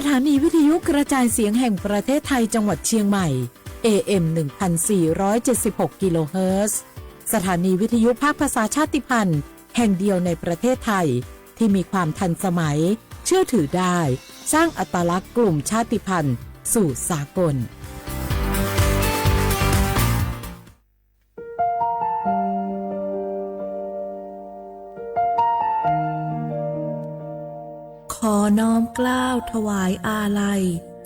สถานีวิทยุกระจายเสียงแห่งประเทศไทยจังหวัดเชียงใหม่ เอ เอ็ม หนึ่งพันสี่ร้อยเจ็ดสิบหก กิโลเฮิรตซ์ สถานีวิทยุภาคภาษาชาติพันธุ์แห่งเดียวในประเทศไทย ที่มีความทันสมัย เชื่อถือได้ สร้างอัตลักษณ์กลุ่มชาติพันธุ์สู่สากล ขอน้อมเกล้าถวายอาลัย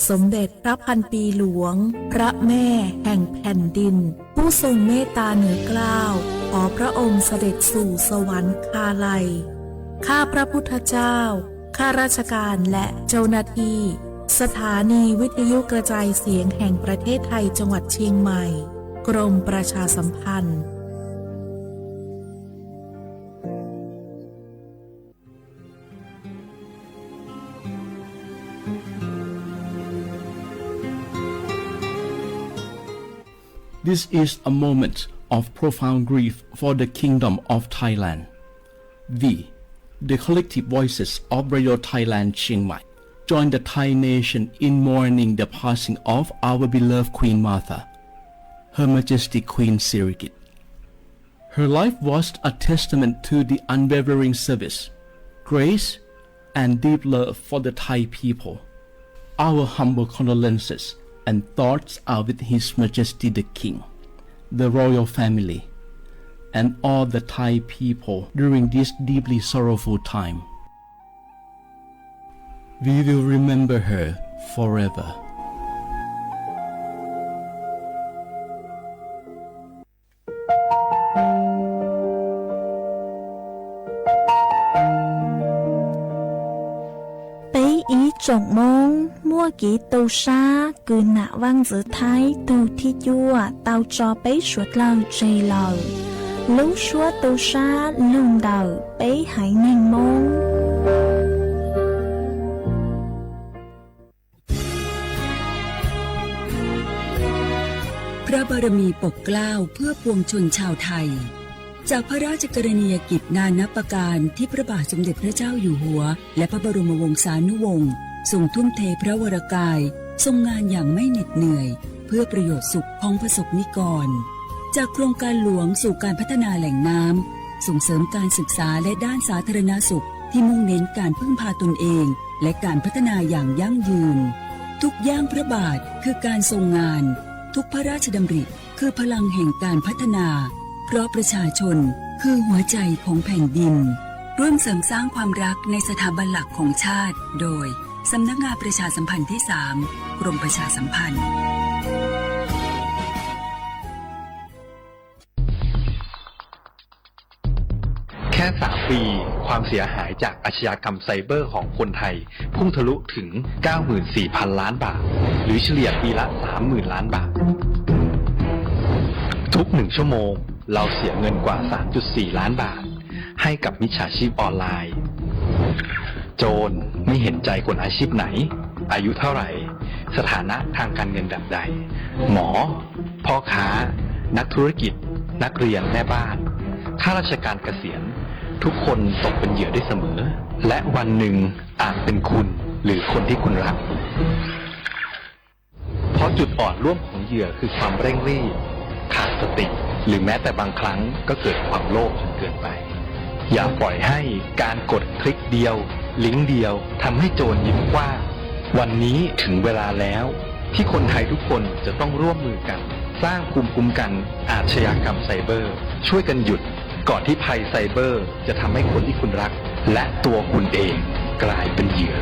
สมเด็จพระพันปีหลวง พระแม่แห่งแผ่นดิน ผู้ทรงเมตตาเหนือเกล้า ขอพระองค์เสด็จสู่สวรรคาลัย ข้าพระพุทธเจ้า ข้าราชการและเจ้าหน้าที่ สถานีวิทยุกระจายเสียงแห่งประเทศไทยจังหวัดเชียงใหม่ กรมประชาสัมพันธ์ This is a moment of profound grief for the Kingdom of Thailand. We, the collective voices of Radio Thailand Chiang Mai, join the Thai nation in mourning the passing of our beloved Queen Mother, Her Majesty Queen Sirikit. Her life was a testament to the unwavering service, grace, and deep love for the Thai people. Our humble condolences and thoughts are with His Majesty the King, the royal family, and all the Thai people during this deeply sorrowful time. We will remember her forever. Peb ib tsoom Moob, muaj kev tu sab kws nam vaaj ntxwv Thaib tug thib cuaj tau tso peb suav dlawg tseg lawm. Lub suab tu sab lug ntawm peb haiv neeg Moob. พระบารมีปกเกล้าเพื่อปวงชนชาวไทย จากพระราชกรณียกิจนานับประการที่พระบาทสมเด็จพระเจ้าอยู่หัว และพระบรมวงศานุวงศ์ทรงทุ่มเทพระวรกาย ทรงงานอย่างไม่เหน็ดเหนื่อย เพื่อประโยชน์สุขของประสบนิกร จากโครงการหลวงสู่การพัฒนาแหล่งน้ำ ส่งเสริมการศึกษาและด้านสาธารณสุข ที่มุ่งเน้นการพึ่งพาตนเอง และการพัฒนาอย่างยั่งยืน ทุกย่างพระบาทคือการทรงงาน ทุกพระราชดำริคือพลังแห่งการพัฒนา เพราะประชาชนคือหัวใจของแผ่นดิน ร่วมเสริมสร้างความรักในสถาบันหลักของชาติ โดย สำนักงานประชาสัมพันธ์ที่สาม กรมประชาสัมพันธ์ แค่ สาม ปี ความเสียหายจากอาชญากรรมไซเบอร์ของคนไทย พุ่งทะลุถึง เก้าหมื่นสี่พัน ล้านบาท หรือเฉลี่ยปีละ สามหมื่น ล้านบาท ทุกหนึ่งชั่วโมง เราเสียเงินกว่า สามจุดสี่ ล้านบาท ให้กับมิจฉาชีพออนไลน์ โจรไม่เห็นใจคนอาชีพไหน อายุเท่าไหร่ สถานะทางการเงินแบบใด หมอ พ่อค้า นักธุรกิจ นักเรียน แม่บ้าน ข้าราชการเกษียณ ทุกคนตกเป็นเหยื่อได้เสมอ และวันหนึ่งอาจเป็นคุณ หรือคนที่คุณรัก เพราะจุดอ่อนร่วมของเหยื่อคือความเร่งรีบ ขาดสติ หรือแม้แต่บางครั้งก็เกิดความโลภจนเกินไป อย่าปล่อยให้การกดคลิกเดียว ลิงก์เดียว ทำให้โจรยิ้มกว้าง วันนี้ถึงเวลาแล้ว ที่คนไทยทุกคนจะต้องร่วมมือกัน สร้างภูมิคุ้มกันอาชญากรรมไซเบอร์ ช่วยกันหยุด ก่อนที่ภัยไซเบอร์จะทำให้คนที่คุณรัก และตัวคุณเองกลายเป็นเหยื่อ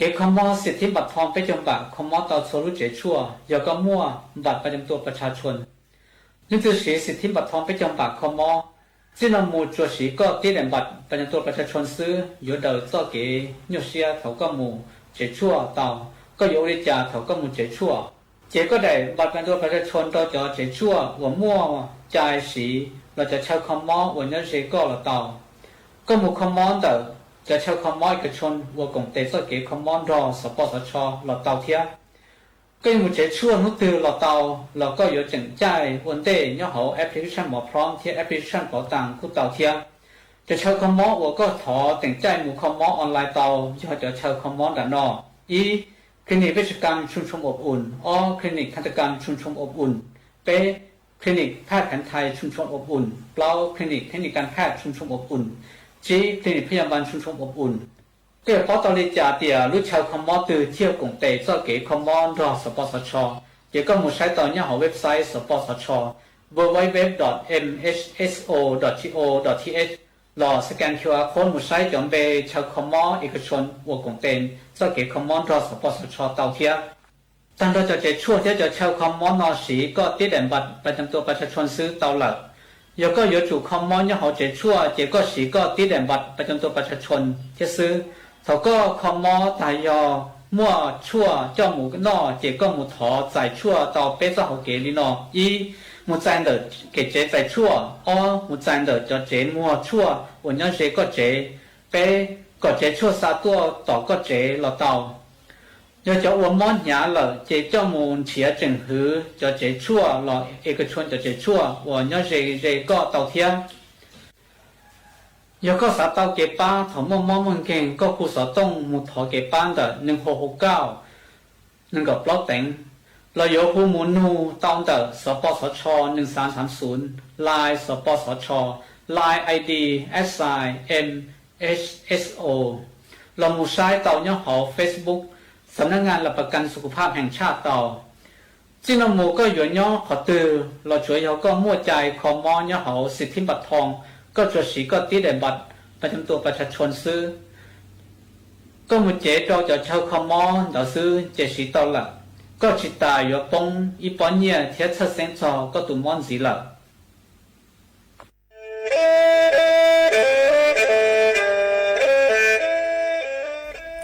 Kev kho mob xim thib npam thoo peb caug npam kho mob tau txhua lub tsev tshuaj yog koj muaj npam pas cam tua pas tshas tshua. Leej twg siv xim thib npam thoo peb caug npam kho mob, txij no mus tsuas siv koj tib daim npam pas cam tua pas tshas tshua xwb yuav daws txoj kev nyuaj siab thaum koj mus tsev tshuaj tau. Koj yuav ua li cas thaum koj mus tsev tshuaj? Ces koj daim npam pas cam tua pas tshas tshua rau cov tsev tshuaj uas muaj cai siv los cov chaw kho mob uas nyob ze koj los tau. Koj mus kho mob ntawm cov chaw kho mob ib kas tshua uas koom tes txoj kev kho mob nrog xov poj xov tsho los tau thiab. Koj yuav mus tsev tshuaj hnub twg los tau, los koj yuav teem caij ua ntej nyob hauv application Mos Prom thiab application Pov Tas kuj tau thiab. Cov chaw kho mob uas koj thov teem caij mus kho mob online tau yog cov chaw kho mob nram no: ib, Clinic Vej Tshav Kam Tshooj Tshooj Ob Um; ob, Clinic Khav Thas Kam Tshooj Tshooj Ob Um; peb, Clinic Phaj Khav Thais Tshooj Tshooj Ob Um; plaub, Clinic Thej Nyas Kam Phaj Tshooj Tshooj Ob Um; tsib, Clinic Phaj Yas Npas Tshooj Tshooj Ob Um. Koj yuav paub tau li cas tias lub chaw kho mob twg thiaj koom tes txoj kev kho mob nrog xov pos xov tsho? Ces koj mus saib tau nyob hauv website xov pos xov tsho, www dot mhso dot go dot th, los scan Q R code mus saib cov npe chaw kho mob ej kas tshon uas koom tes txoj kev kho mob nrog xov pos xov tsho tau thiab. Tag nrho cov tsev tshuaj thiab cov chaw kho mob no siv koj tib daim npas pas cam tua pas tshas tshon xwb tau lawm. Yog koj yuav tsum kho mob nyob hauv tsev tshuaj ces koj siv koj tib daim npas pas cam tua pas tshas tshon thiab xwb. Thaum koj kho mob tag yog muaj tshuaj coj mus noj ces koj mus thov txais tshuaj tau peb txoj hauv kev li no: ib, mus txais ntawm kev tsev txais tshuaj; ob, mus txais ntawm cov tsev muag tshuaj uas nyob ze koj tsev; peb, kom tsev tshuaj xa tuaj tom koj tsev los tau. Yog cov uas mob hnyav lawm ces coj mus nrhiav tseem hwv cov tsev tshuaj los ej kas tshon cov tsev tshuaj uas nyob ze ze koj tau thiab. Yog koj xav tau kev pab thaum muaj mob muaj nkeeg, koj hu xov tooj mus thov kev pab ntawm neeg hauv hauv kauj nees nkaum plaub teev, los yuav hu mus nug tau ntawm xov pos xov tsho nees xav xav xum, Line xov pos xov tsho, Line I D at sign M H S O, los mus saib tau nyob hauv Facebook Xam Nab Ngas Las Pas Kas Xu Kus Phaj Heem Tshaj tau. Txij no mus koj yuav nyob qhov twg los tsuav yog koj muaj cai kho mob nyob hauv xis thib npas thoo, koj tsuas siv koj tib daim npas pas cam tua pas tshas tshon xwb. Koj mus cev rau cov chaw kho mob ntawd xwb ces siv tau lawm. Koj tsis tas yuav poob ib pob nyiaj thiab txhawj xeeb txog koj tus mob ntxiv lawm.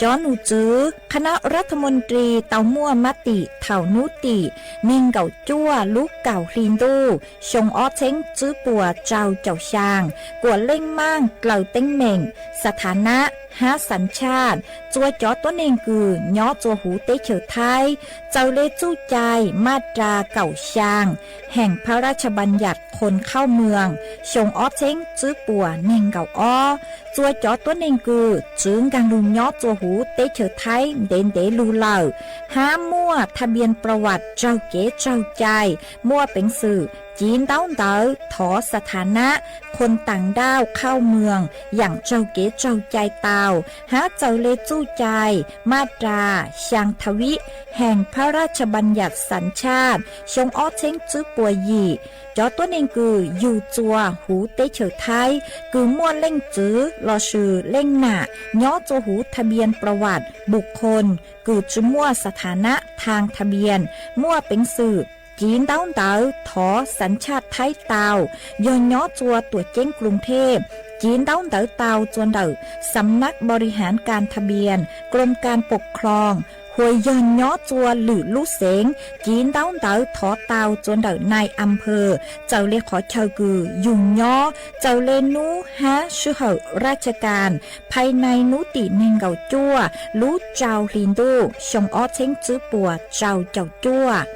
จอหนูจือ คณะรัฐมนตรี tau muaj mab tim thaum hnub tim nees nkaum cuaj lub kaum hli ntuj xyoo ob txheeb tswb puas rau caum xyaa, kuam leej maaj dlaws teeb meem สถานะ hab สัญชาติ txua cov tuab neeg kws nyob txua huv teb chaws Thaib, txawm le txuj cai maj ras kaum xyaa แห่งพระราชบัญญัติคนเข้าเมือง xyoo ob txheeb tswb puas nees nkaum ob. Txua cov tuab neeg kws txwv nkaag lug nyob txua huv teb chaws Thaib ntev ntev lug lawm, hab muaj ทะเบียนประวัติ raug kev tsaug cai, muaj peev xwm civ ntaub ntawv thov สถานะ คนต่างด้าวเข้าเมือง yaam raug kev tsaug cai tau, hab txawm le txuj cai maj ras xyaa ทวี แห่งพระราชบัญญัติ สัญชาติ xyoo ob txheeb tswb puas yim. Cov tuab neeg kws yug txua huv teb chaws Thaib kws muaj leej txwv lossis leej nam nyob txua huv ทะเบียนประวัติ บุคคล kws tsi muaj สถานะ ทางทะเบียน muaj peev xwm civ ntaub ntawv thov สัญชาติ Thaib tau, yog nyob txua tuam ceeb กรุงเทพ civ ntaub ntawv tau txua ntawm สำนักบริหารการทะเบียน กรมการปกครอง hua yog nyob txua lwm lub xeev civ ntaub ntawv thov tau txua ntawm นายอำเภอ txawm le qhov chaw kws yug nyob, txawm le hnub hab sij hawm ราชการ ภายใน hnub tim nees nkaum cuaj lub rau hli ntuj xyoo ob txheeb tswb puas rau caum cuaj.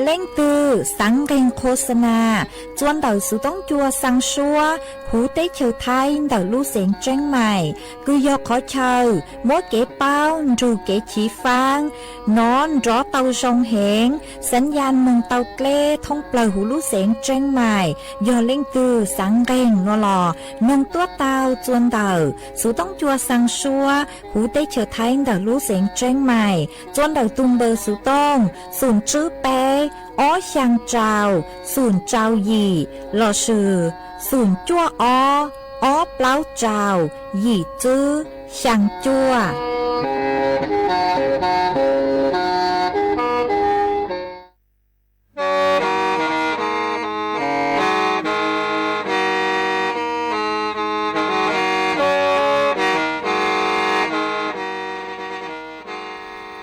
Leej twg xaav nqeeg โฆษณา txua ntawm xuv toob cua xaa suab huv teb chaws Thaib ntawm lub xeev Tseeb Maim, kws yog qhov chaw muab kev paub nrug kev chiv faab, nov nrov tau zoo heev, xaav yaj moog tau dleb thoob plawg huv lub xeev Tseeb Maim. Yog leej twg xaav nqeeg nuav los noog tuab tau txua ntawm xuv toob cua xaa suab huv teb chaws Thaib ntawm lub xeev Tseeb Maim, txua ntawm tug npawb xuv tooj xum tswb peb ob xyaa rau xum rau yim lossis xum cuaj ob ob plaub rau yim tswb xyaa cuaj.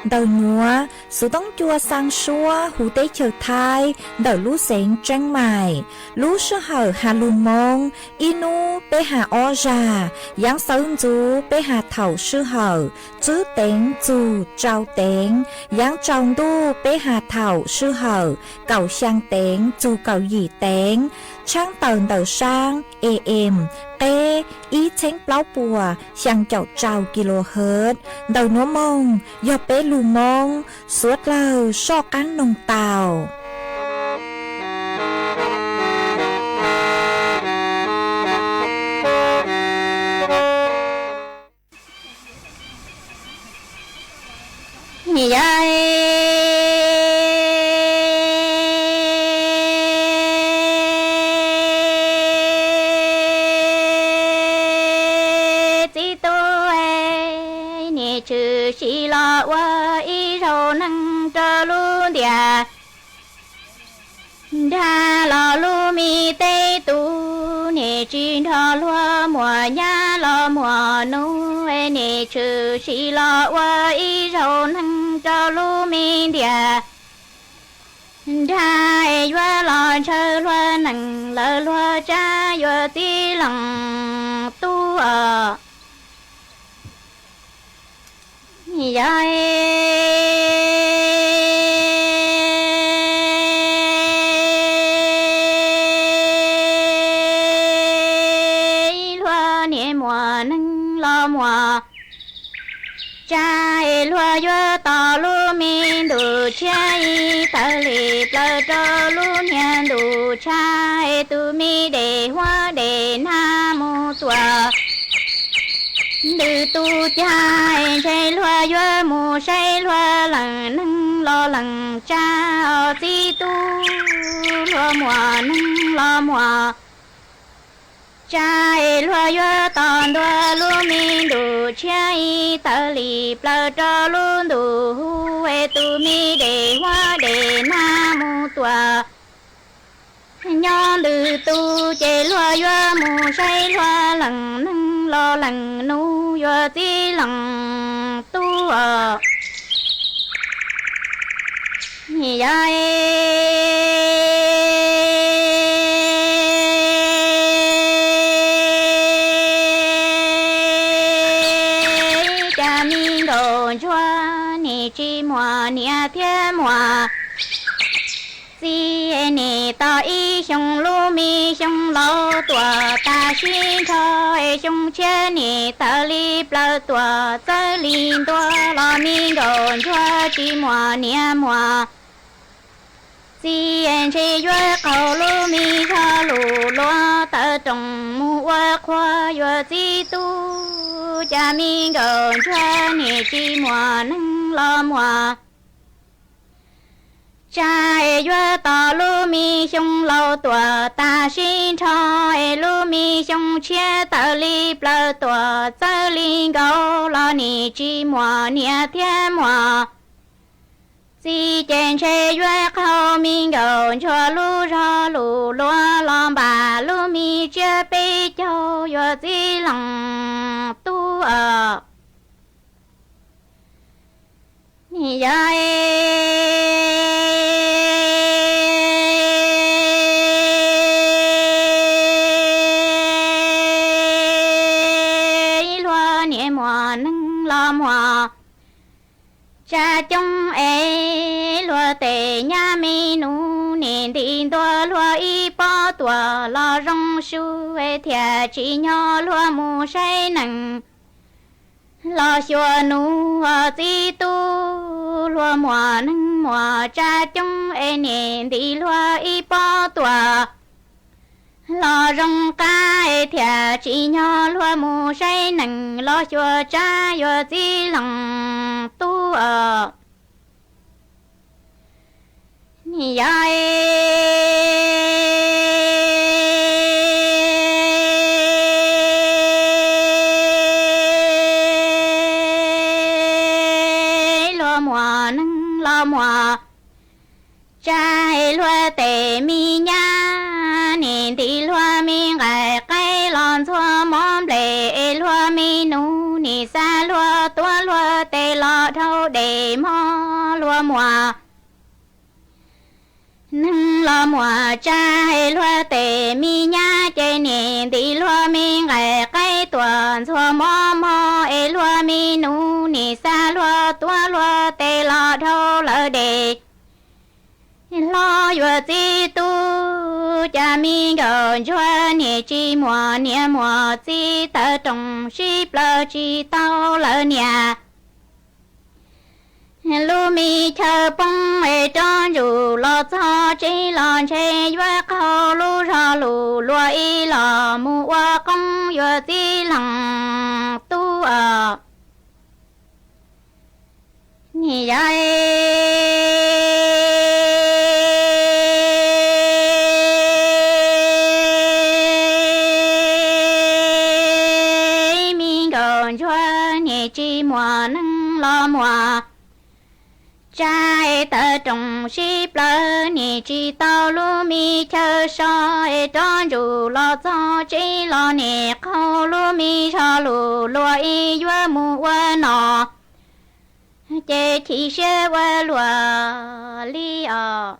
Ntawm nuav, xuv toob cua xaa suab hu teb chaws Thaib ntawm lub xeev Tseeb Maim. Lub sij hawm has lug Moob, ib nub peb has ob zag, yaav xawv ntxuv peb has thaum sij hawm tswb teev txug tsau teev, yaav tsau ntuj peb has thaum sij hawm kaum xyaa teev txug kaum yim teev, tshaab tawm ntawm saab A M qeb ib txheeb plaub puas xyaa caum rau kilohertz. Ntawm nuav moog yog peb lug Moob, suav dlawg soj qaab noog tau. Yog txib tub, niam tshwm sim los ua ib zaug neeg rau lub ntiaj nrag los lub me teb tub, niam tsis nrog luag muam nyab los muam nub, niam tshwm sim los ua ib zaug neeg rau lub me ntiaj nrag, yuav los ntshaw luag neeg lawv luag tsab yuav txib leej tub os. Yog ib luag niam muam neeg los muam tsab, luag yuav tos lub me ntuj tshiab ib tawg li plaws rau lub niag ntuj tshab, tus me dej huab dej nag mus tuam ntws tus cag, ntshe luag yuav mus saib luag leej neeg los leej tsab os txib tub, luag muam neeg los muam tsab, luag yuav tos ntua lub me ntuj tshiab ib tawg li plaws rau lub ntuj huv, tus me dej huab dej nag mus tuam nyob ntws tus, ces luag yuav mus saib luag leej neeg los leej nub yuav txib leej tub os. Yog cas me nkauj ntsuag nim tsis muaj niam thiab muaj txiv, nim tos ib xyoo lub me xyoo laus tuam tas sib nrho, xyoo tshiab nim tawg li plaws tuam txawj li ntua los me nkauj ntsuag tsis muaj niam muaj txiv, ntshe yuav qaug lub me zog lus luag tawv rooj mus ua qhua yuav txib tub, cas me nkauj ntsuag nim tsis muaj neeg los muaj tsab, yuav tos lub me xyoo laus tuam tas sib nrho, lub me xyoo tshiab tawg li plaws tuam txawj li nkaus los nim tsis muaj niam thiab muaj txiv, ces ntshe yuav qaug me nkauj ntsuag lub zog lus luag los npaj lub me tsiab peb caug yuav txib leej tub os. Yog ib luag niam muaj neeg los muaj tsab coob es luag tej nyab me nus nim nti ntua luag ib pob tuam los zoo su, thiaj tsim nyog luag mus saib neeg los xyuas nus os txib tub, luag muaj neeg muaj tsab coob es nim nti luag ib pob tuam los zoo qab, thiaj tsim nyog luag mus saib neeg los xyuas tsab yuav txib leej tub os. Yog luag muaj neeg los muaj tsab, luag tej me nyab nim nti luag me nqaij qaib los ntxhua mov nplej, luag me nus nim xa luag tuav luag tes los dhau des mog luag muas. Neeg los muas tsa es luag tes me nyab ces nim ntim luag me nqaim qaib tuam ntxuag mob mog es luag me nus nim xa luag tuab luag tes los dhau lawv des. Hlob yuav txib tub cas me nkauj ntsuag nim tsis muaj niam muaj txiv tawv roos sib plaws tsis tau lawv niam. Lub me chaw poob es rov ntsum los txog tsev los ntshe yuav qaug lub zog lus luag ib los mus ua qoob yuav txib leej tub os. Nim yav me nkauj ntsuag nim tsis muaj neeg los muas tsa es tawv roos sib plaws nim tsis tau lub me chaw so es rov ntsum los txog tsev los nim qaug lub me zog lus luag ib yuav mus ua nom ces chim siab ua luaj li os.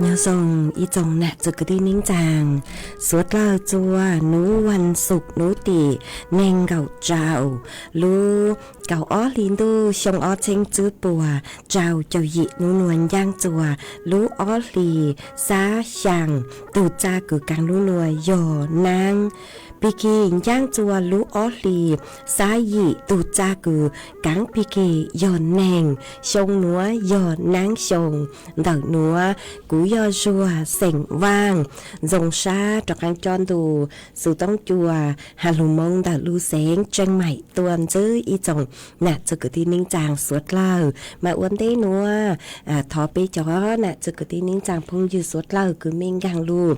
Nyob zoo ib tsoom nam txiv kwv tij neej tsaa, suav dlawg txua nub vas xuv nub tim neeg nkaum rau lub kaum ob hli ntuj xyoo ob txheeb tsib puas rau caum yim nub nua ncaaj txua lub ob hlis xab xyaa, tug txaj kws kaav nub nua yog naab pig kig ncaaj txua lub ob hlis xab yim, tug txaj kws kaav pig kig yog neeg, xyoo nuav yog naab xyoo. Ntawm nuav kuv yog Zuag xeem Vaaj, ntxoo sab rov qaab coj ntu xuv toob cua has lug moo ntawm lub xeev Tseej Maim tuaj ntxiv ib tsoom nam txiv kwv tij neej tsaa suav dlawg. Mas ua ntej nuav thov peb cov nam txiv kwv tij neej tsaa phooj ywg suav dlawg kws mej nkaag lug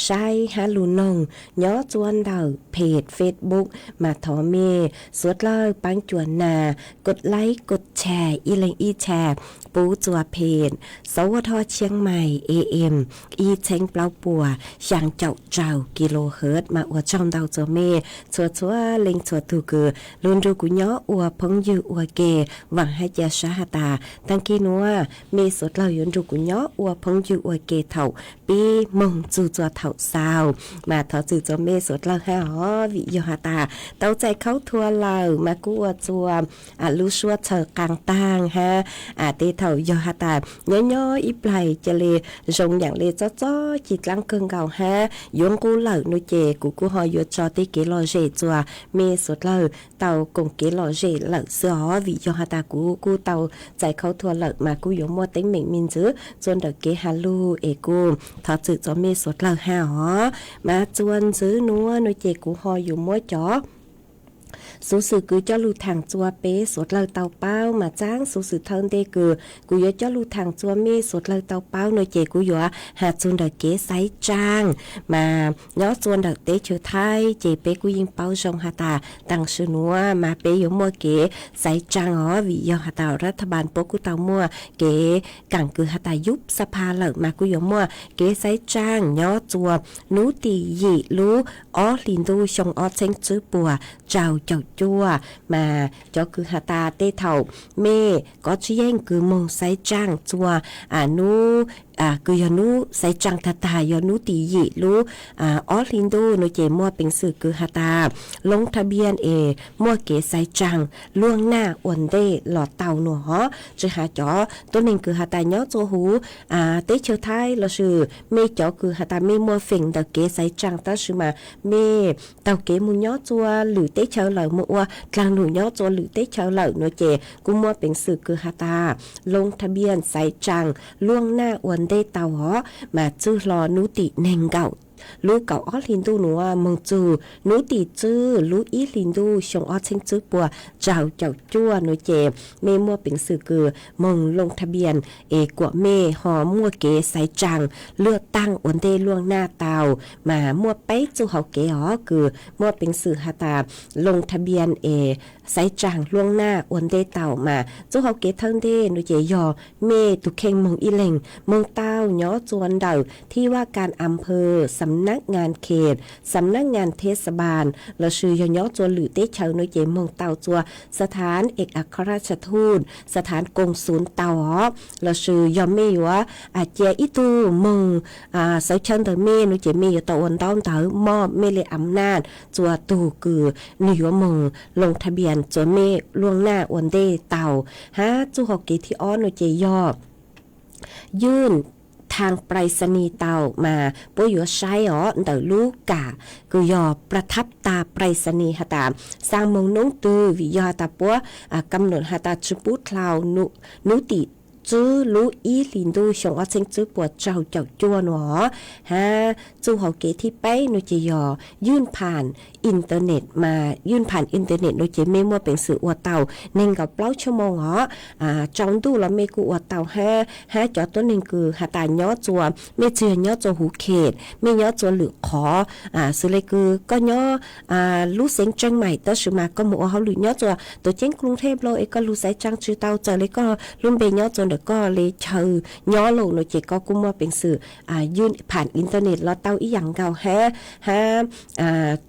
saib hab lug noog nyob txua ntawm peg Facebook mas thov mej suav dlawg paab cuam nas kos laib kos tshas ib leeg ib tshas pub txua peg Sov Ua Dhoj Tshiab Mais A M ib txheeb plaub puas xyaa caum rau kilohertz. Mas ua tsaug ntau txua mej txhua txhua leej txhua tug kws lug nrug kuv nyob ua phooj ywg ua ke. Vaam hab ca sab has tas taag kig nuav mej suav dlawg yuav nrug kuv nyob ua phooj ywg ua ke thaum peb moog txug txua thaum xaus. Mas thov txwm txua mej suav dlawg hab os, vim yog has tas tau txais khaub thua lawm mas kuj ua txua lub suab txhawv qaa taag hab tej thaum yog has tas nyob nyob ib plais ca le zoo yaam le txob txob ci dlaab kawg nkaus hab yuav nqub lawm nuav ces kuv kuj ho yuav tso tej kev lom zem txua mej suav dlawg tau koom kev lom zem lawm xwb os. Vim yog has tas kuv kuj tau txais khaub thua lawm mas kuj yuav muaj teeb meem me ntxwv txua ntawm kev has lug es kuj thov txwm txua mej suav dlawg hab os. Mas txua ntxiv nuav nuav ces kuv ho yuav muab cov xuv xwm kws coj lug thaam txua peb suav dlawg tau paub mas txaab xuv xwm thawj ntej kws kuv yuav coj lug thaam txua mej suav dlawg tau paub no ces kuv yuav has txug ntawm kev xaiv tsaa mas nyob txua ntawm teb chaws Thaib ces peb kuj yeej paub zoo has tas taam sim nuav mas peb yuav muaj kev xaiv tsaa os, vim yog has tas รัฐบาล puab kuj tau muaj kev kaam kws has tas ยุบสภา lawm mas kuj yuav muaj kev xaiv tsaa nyob txua nub tim yim lub ob hlis ntuj xyoo ob txheeb tswb puas rau caum cuaj mas cov kws has tas tej thaum mej kov tsis yeej kws moog xaiv tsaa txua nub kws yog nub xaiv tsaa tag tag yog nub tim yim lub ob hlis ntuj no ces muaj peev xwm kws has tas ลงทะเบียน es muaj kev xaiv tsaa ล่วงหน้า ua ntej los tau no hov. Tsi has cov tuab neeg kws has tas nyob txua huv teb chaws Thaib lossis mej cov kws has tas mej muaj feem ntawm kev xaiv tsaa tab sis mas mej taug kev moog nyob txua lwm teb chaws lawm, moog ua dlaag num nyob txua lwm teb chaws lawm no ces kuj muaj peev xwm kws has tas ลงทะเบียน xaiv tsaa ล่วงหน้า ua ntej tau hov mas txwj hlo nub tim neeg nkaum lub kaum ob hlis ntuj nuav moog txug nub tim tswb lub ib hlis ntuj xyoo ob txheeb tswb puas rau caum cuaj no ces mej muaj peev xwm kws moog ลงทะเบียน es kuam mej ho muaj kev xaiv tsaa เลือกตั้ง ua ntej ล่วงหน้า tau mas muaj peb txuj hauv kev hov kws muaj peev xwm has tas ลงทะเบียน es xaiv tsaa ล่วงหน้า ua ntej tau mas txuj hauv kev thawj ntej no ces yog mej tug kheej moog ib leeg moog tau nyob txua ntawm ที่ว่าการอำเภอ สำนักงานเขต สำนักงานเทศบาล lossis yog nyob txua lwm teb chaws no ces moog tau txua สถานเอกอัครราชทูต สถานกงสุล tau hov lossis yog mej yuav cia ib tug moog sawv chaw ntawm mej no ces mej yuav tau ua ntaub ntawv moj mej le อำนาจ txua tug kws nwg yuav moog ลงทะเบียน txua mej ล่วงหน้า ua ntej tau. Hab txuj hauv kev thib ob no ces yog ยื่นทางไปรษณีย์ tau mas puab yuav saib os ntawm lub kam kws yog ประทับตาไปรษณีย์ has tas xaa moog noob twg vim yog has tas puab kam num has tas tsi pub dlhau nub tim tswb lub ib hlis ntuj xyoo ob txheeb tswb puas rau caum cuaj no hov. Hab txuj hauv kev thib peb no ces yog ยื่นผ่านอินเทอร์เน็ต mas ยื่นผ่านอินเทอร์เน็ต no ces mej muaj peev xwm ua tau neeg nkaum plaub tshuaj moos hov. Tsaus ntuj los mej kuj ua tau hab, hab cov tuab neeg kws has tas nyob txua, mej tsi yog nyob txua huv khem, mej nyob txua lwm qhov, xws le kws koj nyob lub xeev Tseej Maim tab sis mas koj moog ua hauj lwm nyob txua tuam ceeb Kruv Thej Nplog es koj lug xaiv tsaa tsi tau, txawm le koj lub npe nyob txua ntawm koj le chaw nyob lawm no ces koj kuj muaj peev xwm ยื่นผ่านอินเทอร์เน็ต los tau ib yaam nkaus hab. Hab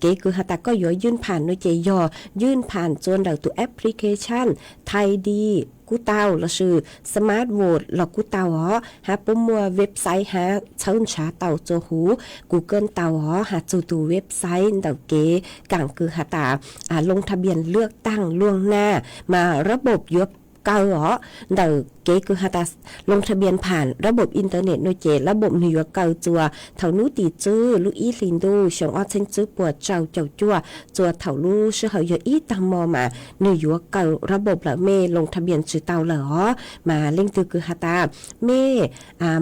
kev kws has tas koj yuav ยื่นผ่าน no ces yog ยื่นผ่าน txua ntawm tus application Thai Di kuj tau lossis Smart Vote los kuj tau hov. Hab puab muaj website hab txhawb nrhav tau txua huv Google tau hov, has txug tus website ntawm kev kaam kws has tas ลงทะเบียนเลือกตั้งล่วงหน้า mas ระบบ yuav kaw os. Ntawm kev kws has tas ลงทะเบียนผ่านระบบอินเทอร์เน็ต no ces ระบบ nwg yuav kaw txua thaum nub tim tswb lub ib hlis ntuj xyoo ob txheeb tswb puas rau caum cuaj, txua thaum lub sij hawm yog ib taag mo mas nwg yuav kaw ระบบ lawm, mej ลงทะเบียน tsi tau lawm os. Mas leej twg kws has tas mej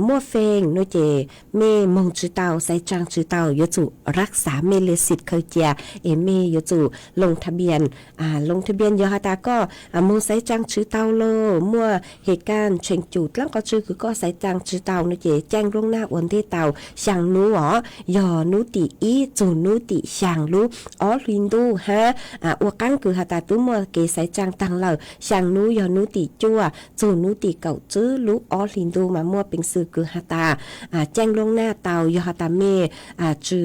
muaj feem no ces mej moog tsi tau, xaiv tsaa tsi tau, yuav tsum รักษา mej le xim khaws cia es mej yuav tsum ลงทะเบียน. ลงทะเบียน yog has tas koj moog xaiv tsaa tsi tau lawm, muaj hem kaj tsheem cum dlaab qhov tswv kws koj xaiv tsaa tsi tau no ces caij ล่วงหน้า ua ntej tau xyaa nub os, yog nub tim ib txug nub tim xyaa lub ob hlis ntuj hab. Ua qaab kws has tas twb muaj kev xaiv tsaa taag lawm, xyaa nub yog nub tim cuaj txug nub tim kaum tswb lub ob hlis ntuj mas muaj peev xwm kws has tas caij ล่วงหน้า tau. Yog has tas mej tsi,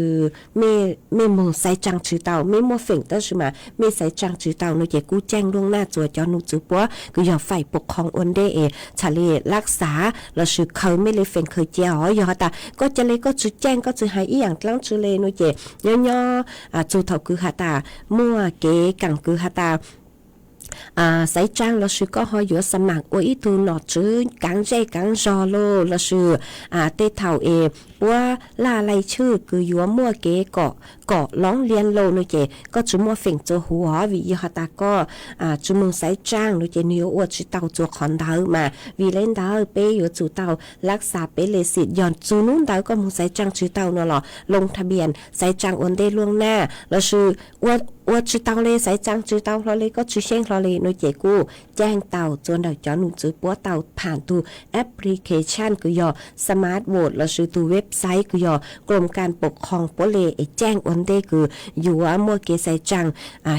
mej moog xaiv tsaa tsi tau, mej muaj feem tab sis mas mej xaiv tsaa tsi tau no ces kuj caij ล่วงหน้า txua cov num txwv puab kws yog ฝ่ายปกครอง ua ntej es txhad le รักษา lossis khaws mej le feem khaws cia os. Yog has tas koj ca le koj tsi caij, koj tsi hais ib yaam dlaab tsi le no ces nyob nyob txug thaum kws has tas muaj kev kaam kws has tas xaiv tsaa lossis koj ho yuav สมัคร ua ib tug nom tswv kaav zej kaav zog lawm lossis tej thaum es puab laj lais tshwj kws yuav muaj kev kom, kom loob lias laus no ces koj tsi muaj feem txua huv os, vim yog has tas koj tsi moog xaiv tsaaj no ces nwg yuav ua tsi tau txug qhov ntawd mas. Vim le ntawd peb yuav tsum tau laj xav peb le xim, yog txug nub ntawd koj moog xaiv tsaaj tsi tau no los loo tha npias xaiv tsaaj ua ntej luaj naj lossis ua tsi tau le, xaiv tsaaj tsi tau hlo le, koj tsi xyeej hlo le no ces kuj caaj tau txua ntawm cov num txwv puab tau pham tug application kws yog Smart Vote lossis tug website kws yog กรมการปกครอง puab le es caaj ua ntej kws yuav muaj kev xaiv tsaaj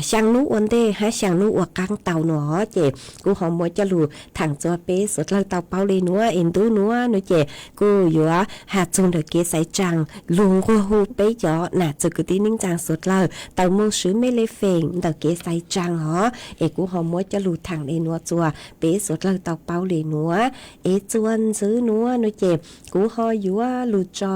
xyaa nub ua ntej hab xyaa nub ua qaab tau no. Ces kuv ho muab coj lug thaam txua peb suav dlawg tau paub le nuav es ntu nuav no ces kuj yuav has txug ntawm kev xaiv tsaaj lug nquag hu peb cov nam txwv kwv tij neej tsaa suav dlawg tau moog swv mej le feem ntawm kev xaiv tsaaj os. Es kuv ho muab coj lug thaam le nuav txua peb suav dlawg tau paub le nuav. Es txua ntxwv nuav no ces kuv ho yuav lug tso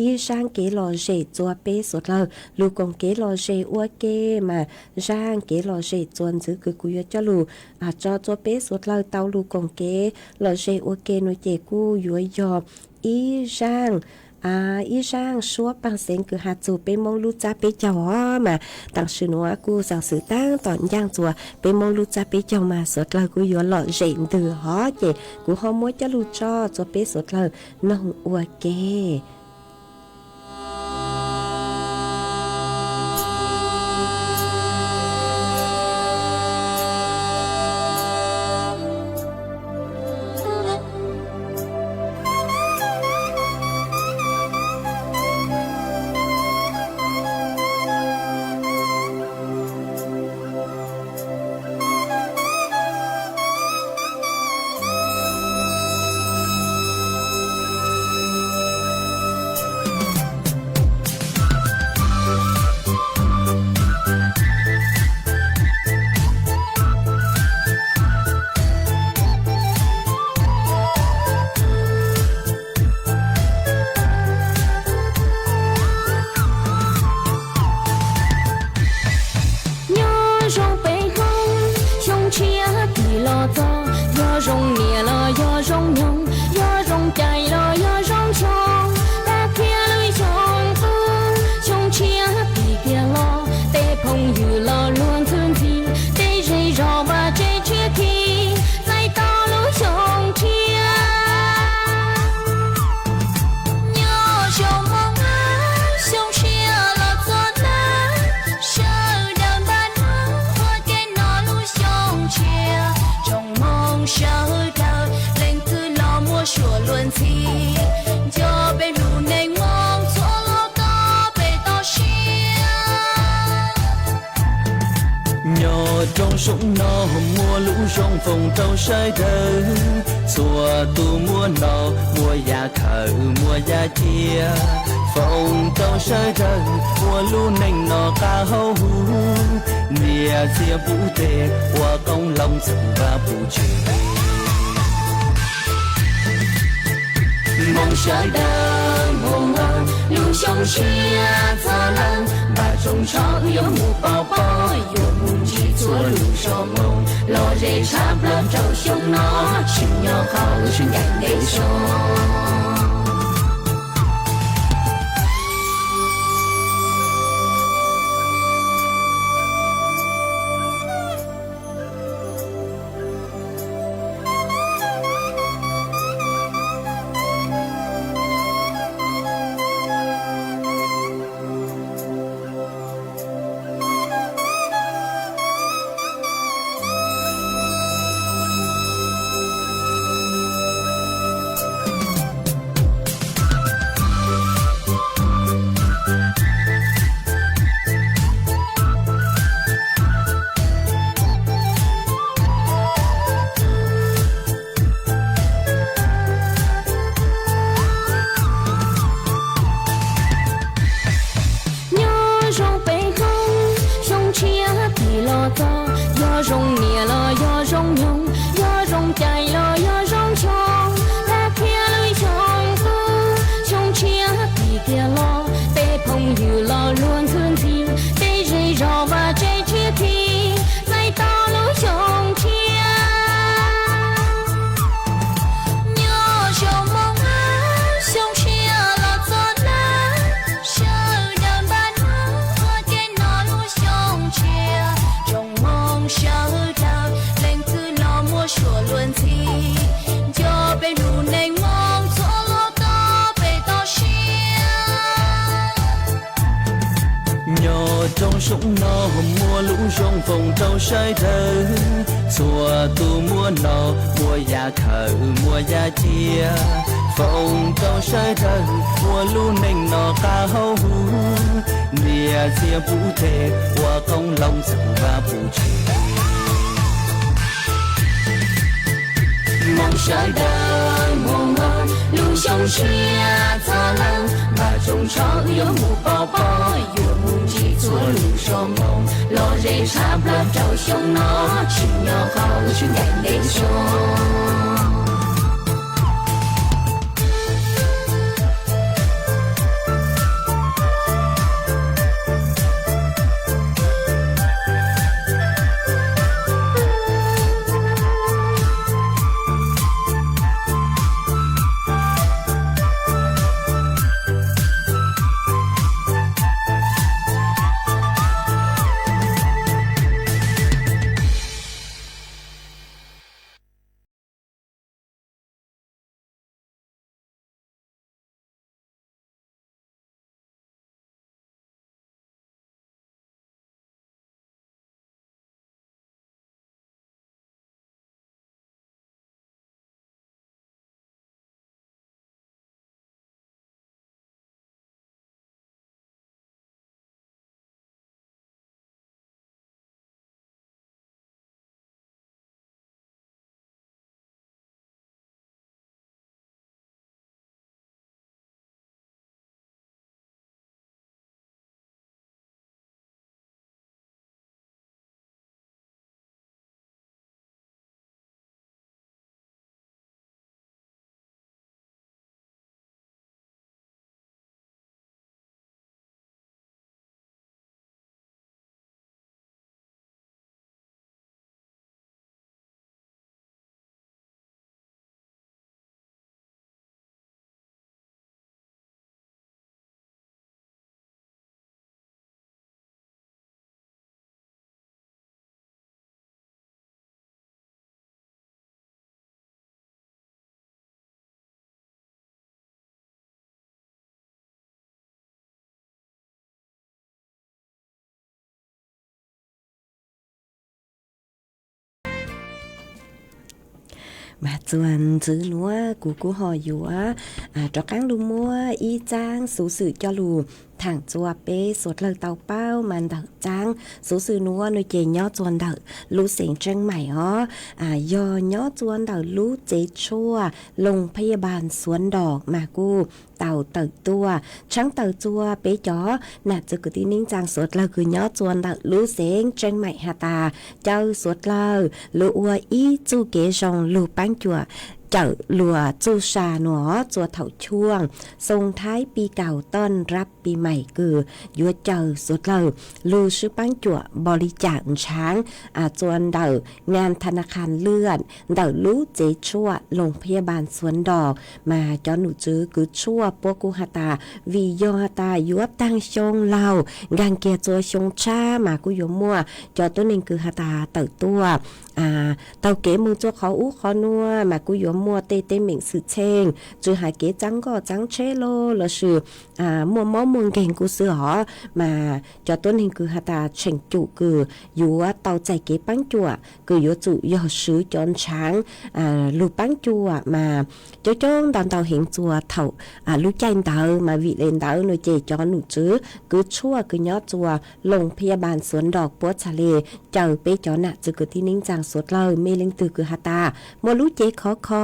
ib zaaj kev lom zem txua peb suav dlawg lug koom kev lom zem ua ke mas. Zaaj kev lom zem txua ntxwv kws kuv yuav coj lug tso txua peb suav dlawg tau lug koom kev lom zem ua ke no ces kuj yuav yog ib zaaj, ib zaaj suab paag xeev kws has txug peb Moob lub txab peb caug os mas. Taam sim nuav kuj xaam xwm taab tom ncaaj txua peb Moob lub txab peb caug mas suav dlawg kuj yuav lom zem ntws os. Ces kuv ho muab coj lug tso txua peb suav dlawg noog ua ke. Nyob zoo peb Hmoob, xyoo tshiab tig los txog, yog zoo niam los yog zoo nyoog, yog zoo cai los yog zoo ntsoo, tag kiag lub xyoo tu, xyoo tshiab tig kiag los, tej phooj ywg los luag ntxhi ntxhi, tej zej zog vaj tse tshiab khi, txais tau lub xyoo tshiab. Nyob zoo Hmoob, xyoo tshiab los txog na, sawv daws npaj nub ua ke no lub xyoo tshiab. Tsoom Hmoob sawv daws leej twg los muaj suab luag ntxhi, nco peb lub neej Hmoob txhua lub koj peb toj siab. Nyob roob Soob no muaj lub zoo foom rau sawv daws, txhua tus muaj hnom muaj yam khawm muaj yam cia, foom rau sawv daws ua lub neej no qab hauv huv, ntiaj txiag puv teg ua qoob loo txheej vaj puv tsev. Hmoob sawv daws, Hmoob aw, lub xyoo tshiab txog lawm, npaj rooj tsho wb yuav mus pov pob, yuav mus ntsib txhua lub zos Hmoob, lom zem tshaj plaws rau xyoo no, tsim nyog qhov wb sib ncaim ntev xyoo. Nyob zoo peb Hmoob, xyoo tshiab tig los txog, yog zoo niam los yog zoo nyoog, yog zoo cai los yog zoo ntsoo, tag kiag lub xyoo tu, xyoo tshiab tig kiag los, peb phooj ywg los luag ntxhi ntxhi, peb zej zog vaj tse tshiab khi, txais tau lub xyoo tshiab. Nyob zoo Hmoob, xyoo tshiab los txog Rau xyoo no muaj lub zoo foom rau sawv daws, txhua tus muaj hno, muaj yam khawm, muaj yam cia. Foom rau sawv daws muaj lub neej no qab hauv huv, niam txiv pub tes ua qoob loo txog Vaj Pub Tsi. Moo sawv daws mus, lub xyoo tshiab txog lawm, npaj tsoos tsho wb yuav mus pov pob, yuav mus ntsib txhua lub zoo moo, los ze tshaj plaws rau xyoo no, tsim nyog qhov wb sib ncaim ntev xyoo. Mas txuas ntxiv nuav kuv kuj ho yuav rov qaab lug muab ib txaab xuv xwm coj lug thaam txua peb suav dlawg tau paub. Mas ntawm txaab xuv xwm nuav nuav ces nyob txua ntawm lub xeev Tseeb Maim os, yog nyob txua ntawm lub tsev tshuaj Loos Phaj Yaj Npas Xuav Ntos mas kuj tau tawm tuaj tshaab taws txua peb cov nam txiv kwv tij neej tsaa suav dlawg kws nyob txua ntawm lub xeev Tseeb Maim has tas caw suav dlawg lug ua ib txuj kev zoo lug paab cuam cawm luas txuj sa nuav txua thaum cuaj xoo thaib pij kaus toj nrab pij maim kws yuav caw suav dlawg lug swb paab cuam npaum li cas ntshaav txua ntawm ngas tha na khas lwaj ntawm lub tsev tshuaj Loos Phaj Yaj Npas Xuav Ntos. Mas cov num tswv kws tshuaj puab kuj has tas vim yog has tas yuav taag xyoo laug nkaag kiag txua xyoo tshab mas kuj yuav muaj cov tuab neeg kws has tas tawm tuaj taug kev moog txua qhov ub qhov nuav mas kuj yuav muaj tej teeb meem xwm txheej tsi has kev txaab nkoj txaab tsheb los lossis muaj mob muaj nkeeg kuj xwb os. Mas cov tuab neeg kws has tas tsheem cum kws yuav tau txais kev paab cuam kws yuav tsum yog swv cov ntshaav lug paab cuam mas coob coob ntau ntau heev txua thaum lub caij ntawd. Mas vim le ntawd nuav ces cov num tswv kws tshuaj kws nyob txua Loos Phaj Yaj Npas Xuav Ntos puab txhad le caw peb cov nam txiv kwv tij neej tsaa suav dlawg mej leej twg kws has tas muaj lub cev khov kho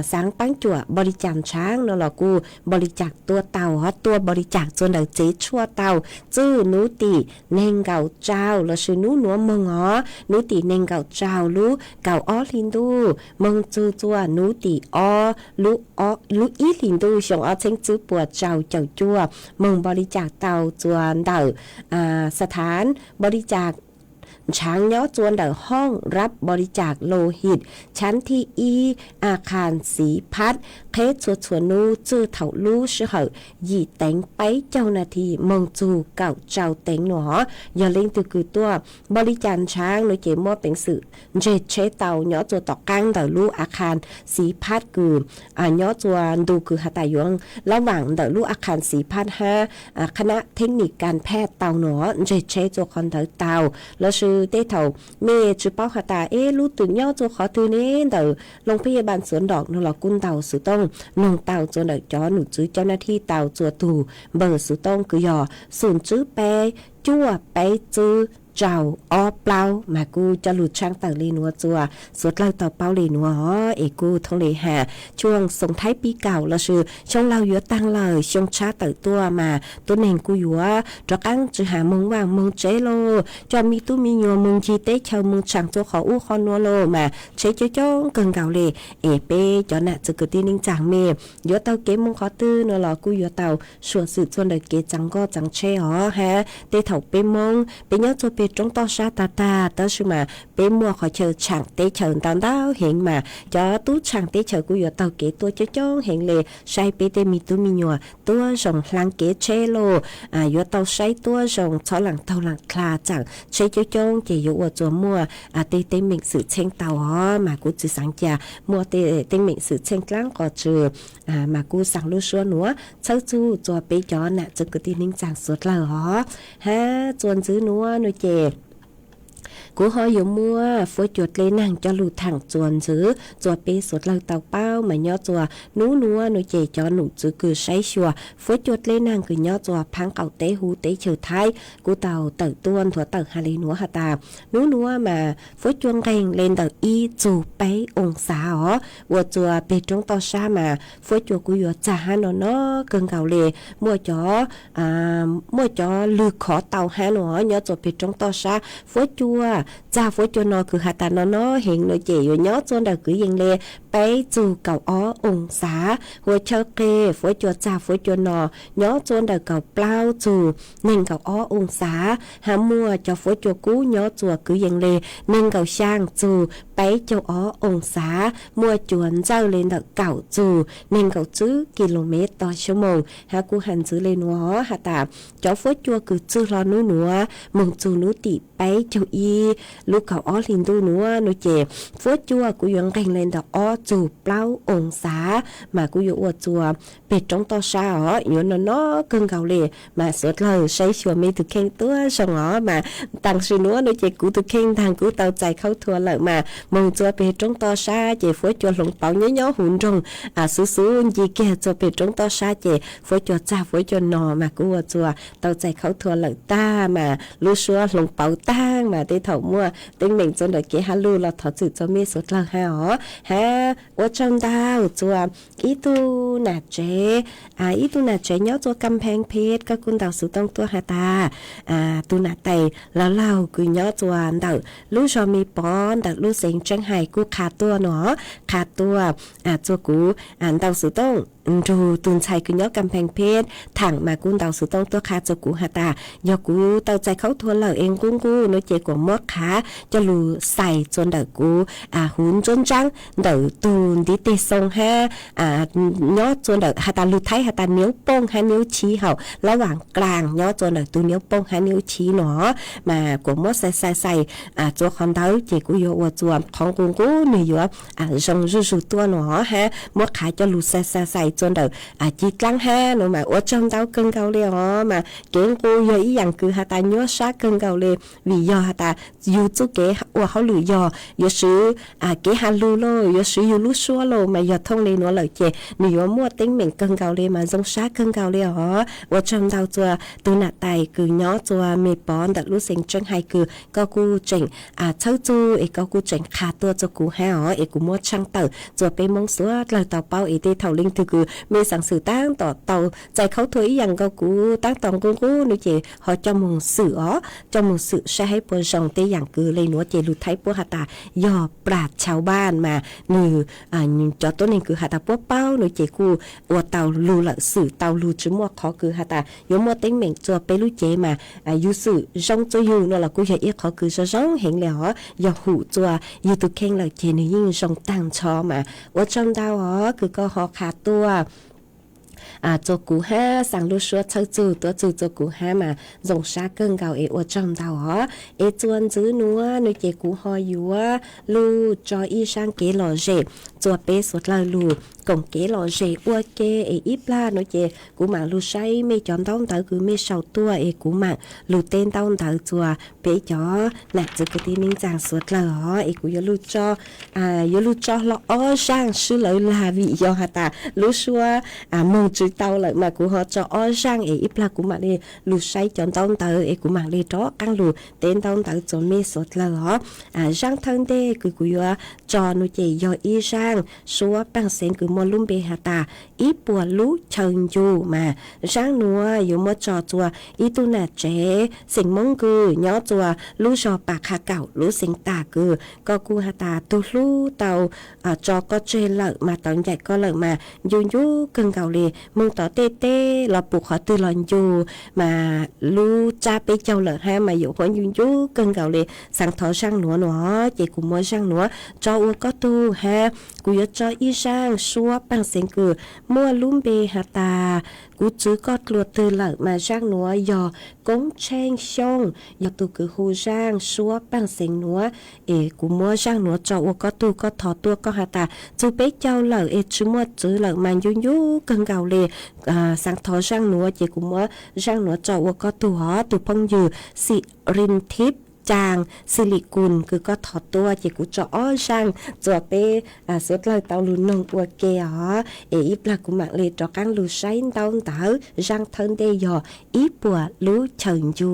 xaav paab cuam npaum li cas ntshaav no los kuj npaum li cas tua tau hov tua npaum li cas txua ntawm tsev tshuaj tau txwj nub tim neeg nkaum tsau lossis nub nuav moog os nub tim neeg nkaum tsau lub kaum ob hli ntuj moog txug txua nub tim ob lub ib hli ntuj xyoo ob txheeb tswb puas tsau caum cuaj moog npaum li cas tau txua ntawm xa thaav npaum li cas ntshav nyob tsua ntawm hooj rab npaus li cas los him chab thib ib a khas xiv phab qheb txhua txhua hnub txij thaum lub sij hawm yim teev peb caug nas this moog txug kaum rau teev no. Yog leej twg kws tuaj npaus li cas ntshav no ces muaj peev xwm ntseg tsheb tau nyob tsua tom qaab ntawm lub a khas xiv phab kws nyob tsua ntu kws has tas yuav lab vaam ntawm lub a khas xiv phab hab qhab nab theb nis kas phaj tau no ntseg tsheb tsua qhov ntawd tau. Lossis tej thaum mej tsi paub has tas eb lub twg nyob tsua qhov twg ne ntawm loo phab yaj npaas xuav nrom no los kuj ntaus xuv tooj noog tau tsua ntawm cov num tswv cov nab thib tau tsua tug npawb xuv tooj kws yog xoom tswb peb cuaj peb tswb rau ob plaub mas kuj coj lug tshaaj tawm le nuav tsua suav dlawg tau paub le nuav es kuj thooj le has tshuaj xoo thaib pib kaum lossis xyoo laug yuav taag lawm xyoo tshab tawm tuaj mas tuab neeg kuj yuav rov qaab tsi has moog vaaj moog tsev lauj, coj mej tub mej nyuas moog ncig teb chaws moog tshaam tsua qhov ub qhov nuav lauj mas tsheb coob coob kawg nkaus le. Es peb cov nam txwv kwv tij neej tsaa mej yuav taug kev moog qhov twg no los kuj yuav tau suam xwm tsua ntawm kev txaav nkoj txaav tsheb os hab tej thaum peb Moob peb nyob tsua peg roob toj sab tag tag tab sis mas peb muaj qhov chaw tshaam teb chaws ntau ntau heev mas cov tub tshaam teb chaws kuj yuav taug kev tuaj coob coob heev le saib peb tej mej tub mej nyuas tuab zoo hlaab kev tsheb lauj. Yuav tau saib tuab zoo txhob laam taug laam dlha tsaam tsheb coob coob ces yuav ua tsua muaj tej teeb meem xwm txheej tau os mas kuj tsi xaav ca muaj tej teeb meem xwm txheej dlaab qos tsw mas kuj xaav lub suab nuav txhawb txug tsua peb cov nam txwv kwv tij neej tsaa suav dlawg os. Hab tsua ntxwv nuav no ces kuv ho yuav muab fuab cua dlej naag coj lug thaam tsua ntxwv tsua peb suav dlawg tau paub mas nyob tsua nub nuav no ces cov num tswv kws saib xyuas fuab cua dlej naag kws nyob tsua phaab qaum teb huv teb chaws Thaib kuj tau tawm tuaj nthuav tawm has le nuav has tas nub nuav mas fuab cua nqeeg le ntawm ib txug peb oo xav os, ua tsua peg roob toj sab mas fuab cua kuj yuav txag hab no no kawg nkaus le. Muaj cov muaj cov lwg khov tau hab no nyob tsua peg roob toj sab. Fuab cua txag fuab cua no kws has tas no no heev no ces yuav nyob tsua ntawm kwv yees le peb txug kaum ob oo xav. Hua chawj qeg fuab cua txag fuab cua no nyob tsua ntawm kaum plaub txug neeg nkaum ob oo xav. Hab muaj cov fuab cua kub nyob tsua kwv yees le neeg nkaum xyaa txug peb caug ob oo xav. Muaj cua ntxawj le ntawm kaum txug neeg nkaum tswb ki lo mev tog xyoob moos hab kuj has ntxwv le nuav has tas cov fuab cua kws txwj hlo nub nuav moog txug nub tim peb caug ib lub kaum ob hli ntuj nuav no ces fuab cua kuj yuav nqeeg le ntawm ob txug plaub oo xav mas kuj yuav ua tsua peg roob toj sab os yuav no no kawg nkaus le. Mas suav dlawg saib xyuas mej tug kheej tuab zoo os mas taam sim nuav no ces kuv tug kheej ntaag kuv tau txais khaub thua lawm mas moog tsua peg roob toj sab ces fuab cua hloov pauv nyob nyob huv nroog xuv xuv nce kiag tsua peg roob toj sab ces fuab cua txag fuab cua no mas kuj ua tsua tau txais khaub thua lawm tag mas lub suab hloov pauv taag mas tej thaum muaj teeb meem tsua ntawm kev has lug los thov txim tsua mej suav dlawg hab os. Hab ua tsaug ntau tsua ib tug nam tsev, ib tug nam tsev nyob tsua Kam Pheej Phet koj kuj ntaus xuv tooj tuaj has tas tug nam tais laug laug kws nyob tsua ntawm lub zog Me Pov ntawm lub xeev Tseeb Hais kuj qha tuaj no, qha tuaj tsua kuv ntaus xuv tooj nrug tug ntxhais kws nyob Kam Pheej Phet thaam mas kuj ntaus xuv tooj tuaj qha tsua kuv has tas yog kuv tau txais khaub thua lawm es nqub nqub no ces kuas muab qhav coj lug xais tsua ntawm kuv huv ntsuab ntsaab ntawm tug ntiv teg xoo hab nyob tsua ntawm has tas lug Thaib has tas niaub pooj hab niaub chib hauv lab vaam klaas nyob tsua ntawm tug niaub pooj hab niaub chib no mas kuas muab xais xais xais tsua qhov ntawd ces kuv yuav ua tsua qhov nqus nqus nwg yuav zoo zuj zug tuaj no hab muab qhav coj lug xais xais xais tsua ntawm ci dlaab hab no mas ua tsaug ntau kawg nkaus le os mas kev nqus yog ib yaam kws has tas nyuaj sab kawg nkaus le vim yog has tas yug txuj kev ua hauj lwm yog yuav swv kev has lug lauj yuav swv yug lub suab lauj mas yog thooj le nuav lawm ces nwg yuav muaj teeb meem kawg nkaus le mas zoo sab kawg nkaus le os. Ua tsaug ntau tsua tug nam tais kws nyob tsua Me Pov ntawm lub xeev Tseeb Hais kws koj kuj tseem txhawb txug es koj kuj tseem qha tuaj tsua kuv hab os es kuv muab tshaaj tawm tsua peb Moob suav dlawg tau paub es tej thaum leej twg kws Me xeev xwm taab tom tau txais khaub thuas ib yaam nkaus kuv, taab tom nqub nqub nuav ces ho coj moog xwm os, coj moog xwm saib hab puas zoo tej yaam kws le nuav ces lug thaij puab has tas yog plas chau npaaj mas nwg, cov tuab neeg kws has tas puab paub nuav ces kuj ua tau lug lawm, xwm tau lug, tsi muaj qhov kws has tas yuav muaj teeb meem rua peb lub cev mas yug xwm zoo rua yug nuav los kuj yog ib qhov kws zoo zoo heev le os. Yog hum rua yug tug kheej lawm ces nwg yeej zoo taag nrho mas. Ua tsaug ntau os kws koj ho qha tuaj rua kuv hab xaa lub suab txhawj txug tuab txug rua kuv hab mas zoo sab kawg nkaus es ua tsaug ntau os. Es rua ntxiv nuav nuav ces kuv ho yuav lug tso ib zaaj kev lom zem rua peb suav dlawg lug koom kev lom zem ua ke. Es ib plag nuav ces kuv maam lug saib mej cov ntaub ntawv kws mej sau tuaj es kuv maam lug teb ntaub ntawv rua peb cov nam txiv kwv tij neej tsaa suav dlawg os. Es kuv yuav lug tso, yuav lug tso hlo ob zaaj sib lawv lag vim yog has tas lub suab moog tsi tau lawm mas kuv ho tso ob zaaj es ib plag kuv maam le lug saib cov ntaub ntawv es kuv maam le rov qaab lug teb ntaub ntawv rua mej suav dlawg os. Zaaj thawj ntej kws kuv yuav tso nuav ces yog ib zaaj suab paaj xeev kws muaj lub npe has tas ib puas lub chaw ncu mas. Zaaj nuav yuav muab tso rua ib tug nam tsev xeem Moob kws nyob rua lub zog Pas Qha Kaum lub xeev Tas kws koj kuj has tas tug hlub tau tso koj tseg lawm mas tau ncaim koj lawm mas ncu ncu kawg nkaus le. Moog tom tej teb los pum qhov twg los ncu mas lub tsab peb caug lawm hab mas yuav huab ncu ncu kawg nkaus le. Xaav thov zaaj nuav nuav ces kuv muab zaaj nuav tso ua koj tug hab kuv yuav tso ib zaaj suab paaj xeev kws muaj lub npe has tas kuv tswv koj dlua twg lawm mas zaaj nuav yog Koob Tsheej Xyooj yog tug kws hu zaaj suab paaj xeev nuav. Es kuv muab zaaj nuav tso ua koj tug, koj thov tuaj koj has tas txug peb caug lawm es tsi muaj tswv lawm mas ncu ncu kawg nkaus le. Xaav thov zaaj nuav ces kuv muab zaaj nuav tso ua koj tug os. Tug phooj ywg Xim Rim Thib Caas Xi Lim Kus kws koj thov tuaj ces kuv tso ob zaaj rua peb suav dlawg tau lug noog ua ke os. Es ib plag kuv maam le rov qaab lug saib ntaub ntawv. Zaaj thawj ntej yog ib puas lub chaw ncu.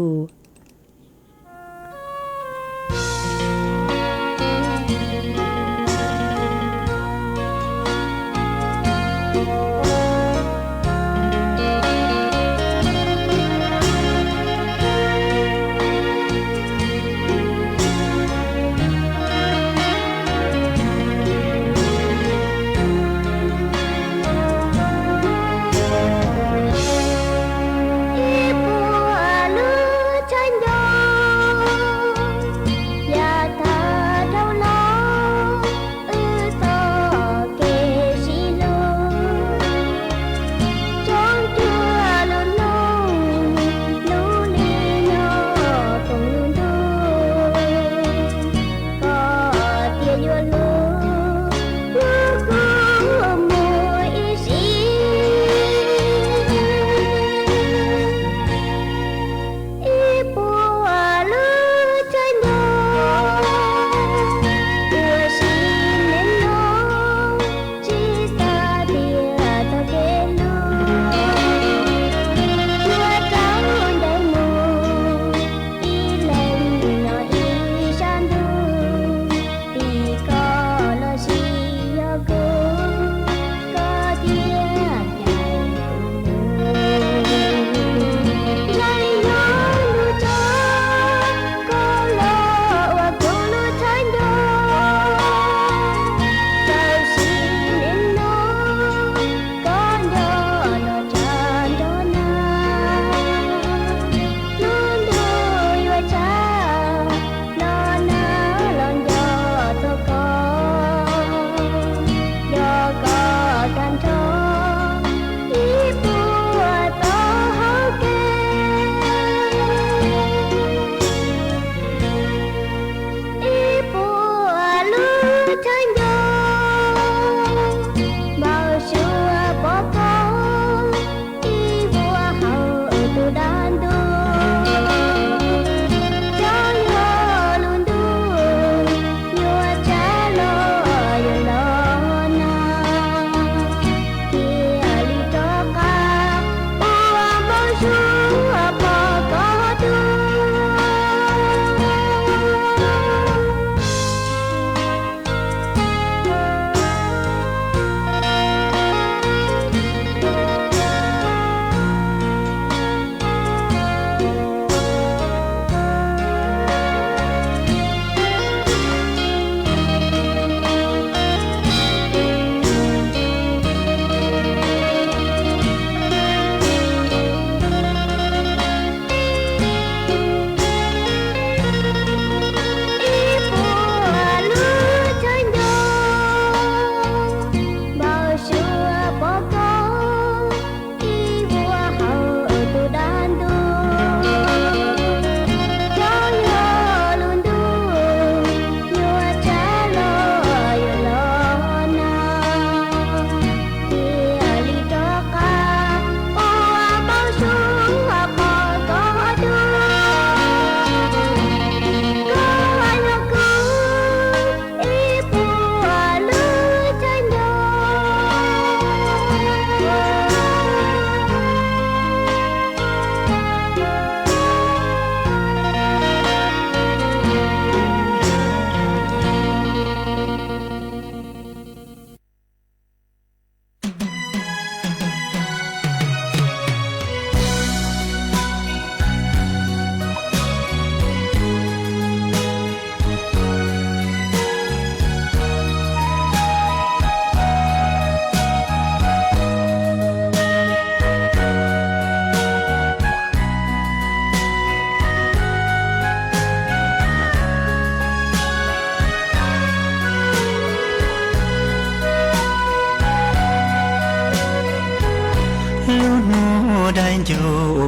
Ncu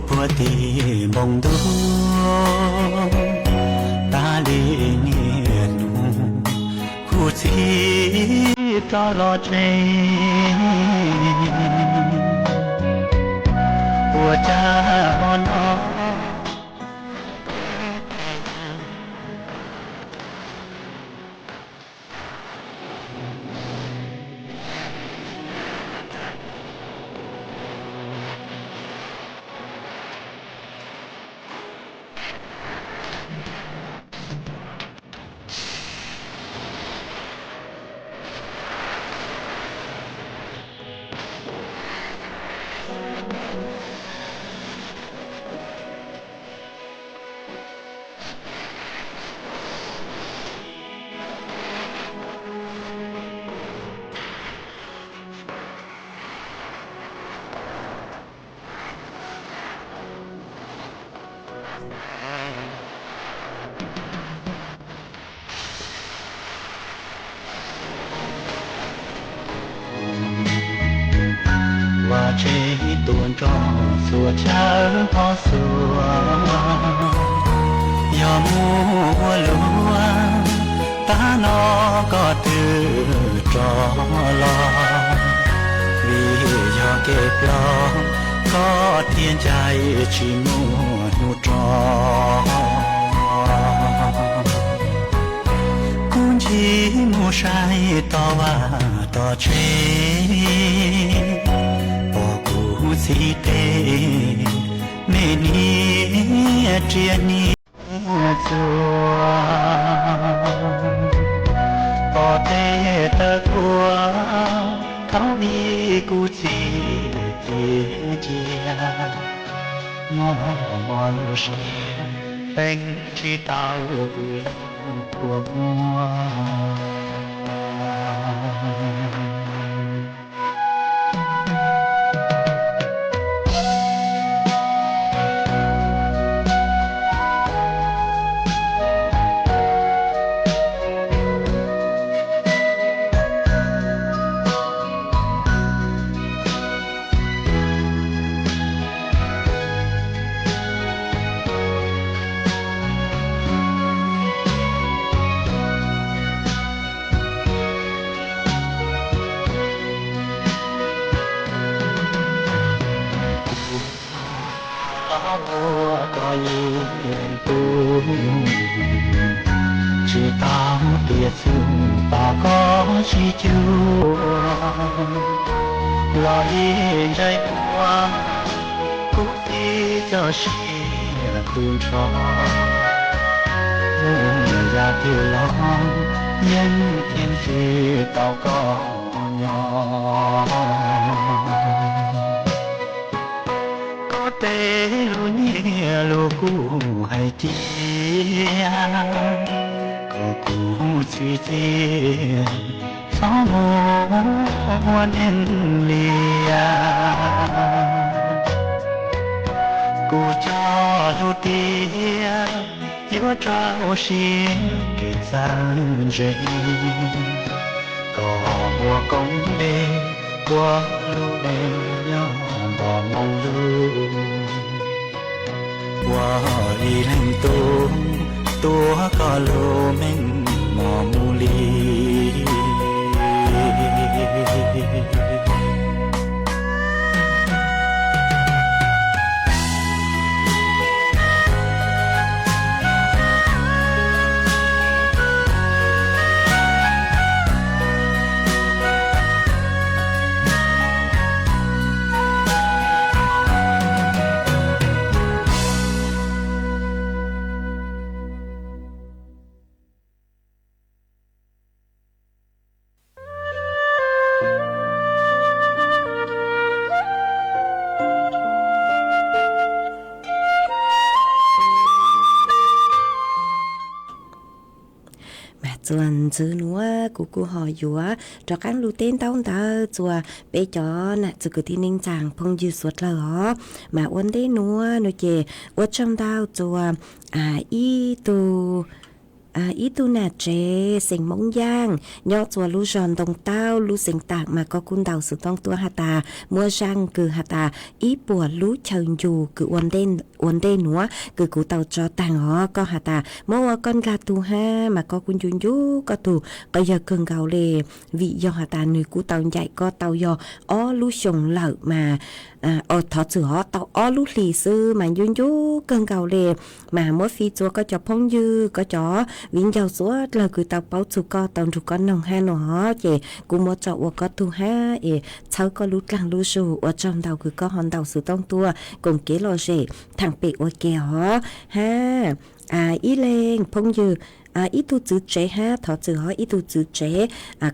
puag tim npoo ntuj, tas li niaj hnub kuv txib rov los tsev. Ua cas hmo no Vaj tsev tuaj nrog xuas chaw pov xuas, yog mus ua luaj, tab no koj twb rov los, vim yog kev ploj, koj thiaj ncaim tsis muaj hnub rov. Kuv ncig mus saib tog vaj tog tsev, pom kuv txiv tes me niam riam niam txuas, pom tes taw kua thaum ub kuv txiv cia cia, nyob hauv lub siab peem tsis tau ua muaj. Ua koj yeej tu, tsis tau tiam txwm tos koj sib cuag, los ib ntsais muag kuv txiv txoj sia tu nrho. Yam twg los yeej ceeb tsis tau koj nyob. Koj tej lus nyiaj lus kub hais tias kom kuv txwv txiaj txhob mus ua neeg liam. Kuv cog lus tias yuav rau siab kev txawj ntse, kom ua koob npe ua lub npe nyob nto moo lug, ua ib leeg tub tuav koj lub meej mom mus li. Mas txuas ntxiv nuav kuv kuj ho yuav rov qaab lug teb ntaub ntawv txuas peb cov nam txiv kwv tij neej tsaa phooj ywg suav dlawg os. Mas ua ntej nuav nuav ces ua tsaug ntau txuas ib tug ib tug nam tsev xeem Moob Yaaj nyob txua lub zog Ntoo Taub lub xeev Taam mas koj kuj ntaus xov tooj tuaj has tas muab zaaj kws has tas ib puas lub chaw ncu kws ua ntej nuav kws kuv tau tso taag os, koj has tas muab ua koj nkaag tug hab mas koj kuj ncu ncu koj tug qhov yawg kawg nkaus le, vim yog has tas nwg kuj tau ncaim koj tau yog ob lub xyoos lawm mas, thov txwm hov tau ob lub hlis xwb mas ncu ncu kawg nkaus le. Mas muab fi txua koj cov phooj ywg, koj cov viv ncaus txhua dlawg kws tau paub txug koj tau nrug koj noog hab nua, ces kuv muab tso ua koj tug hab es txhawb koj lub dlaag lub zug. Ua tsaug ntau kws koj ho ntaus xov tooj tuaj koom kev lom zem thaam pem ua ke os. Hab ib leeg phooj ywg, ib tug txwv tsev hab, thov txwm hov ib tug txwv tsev,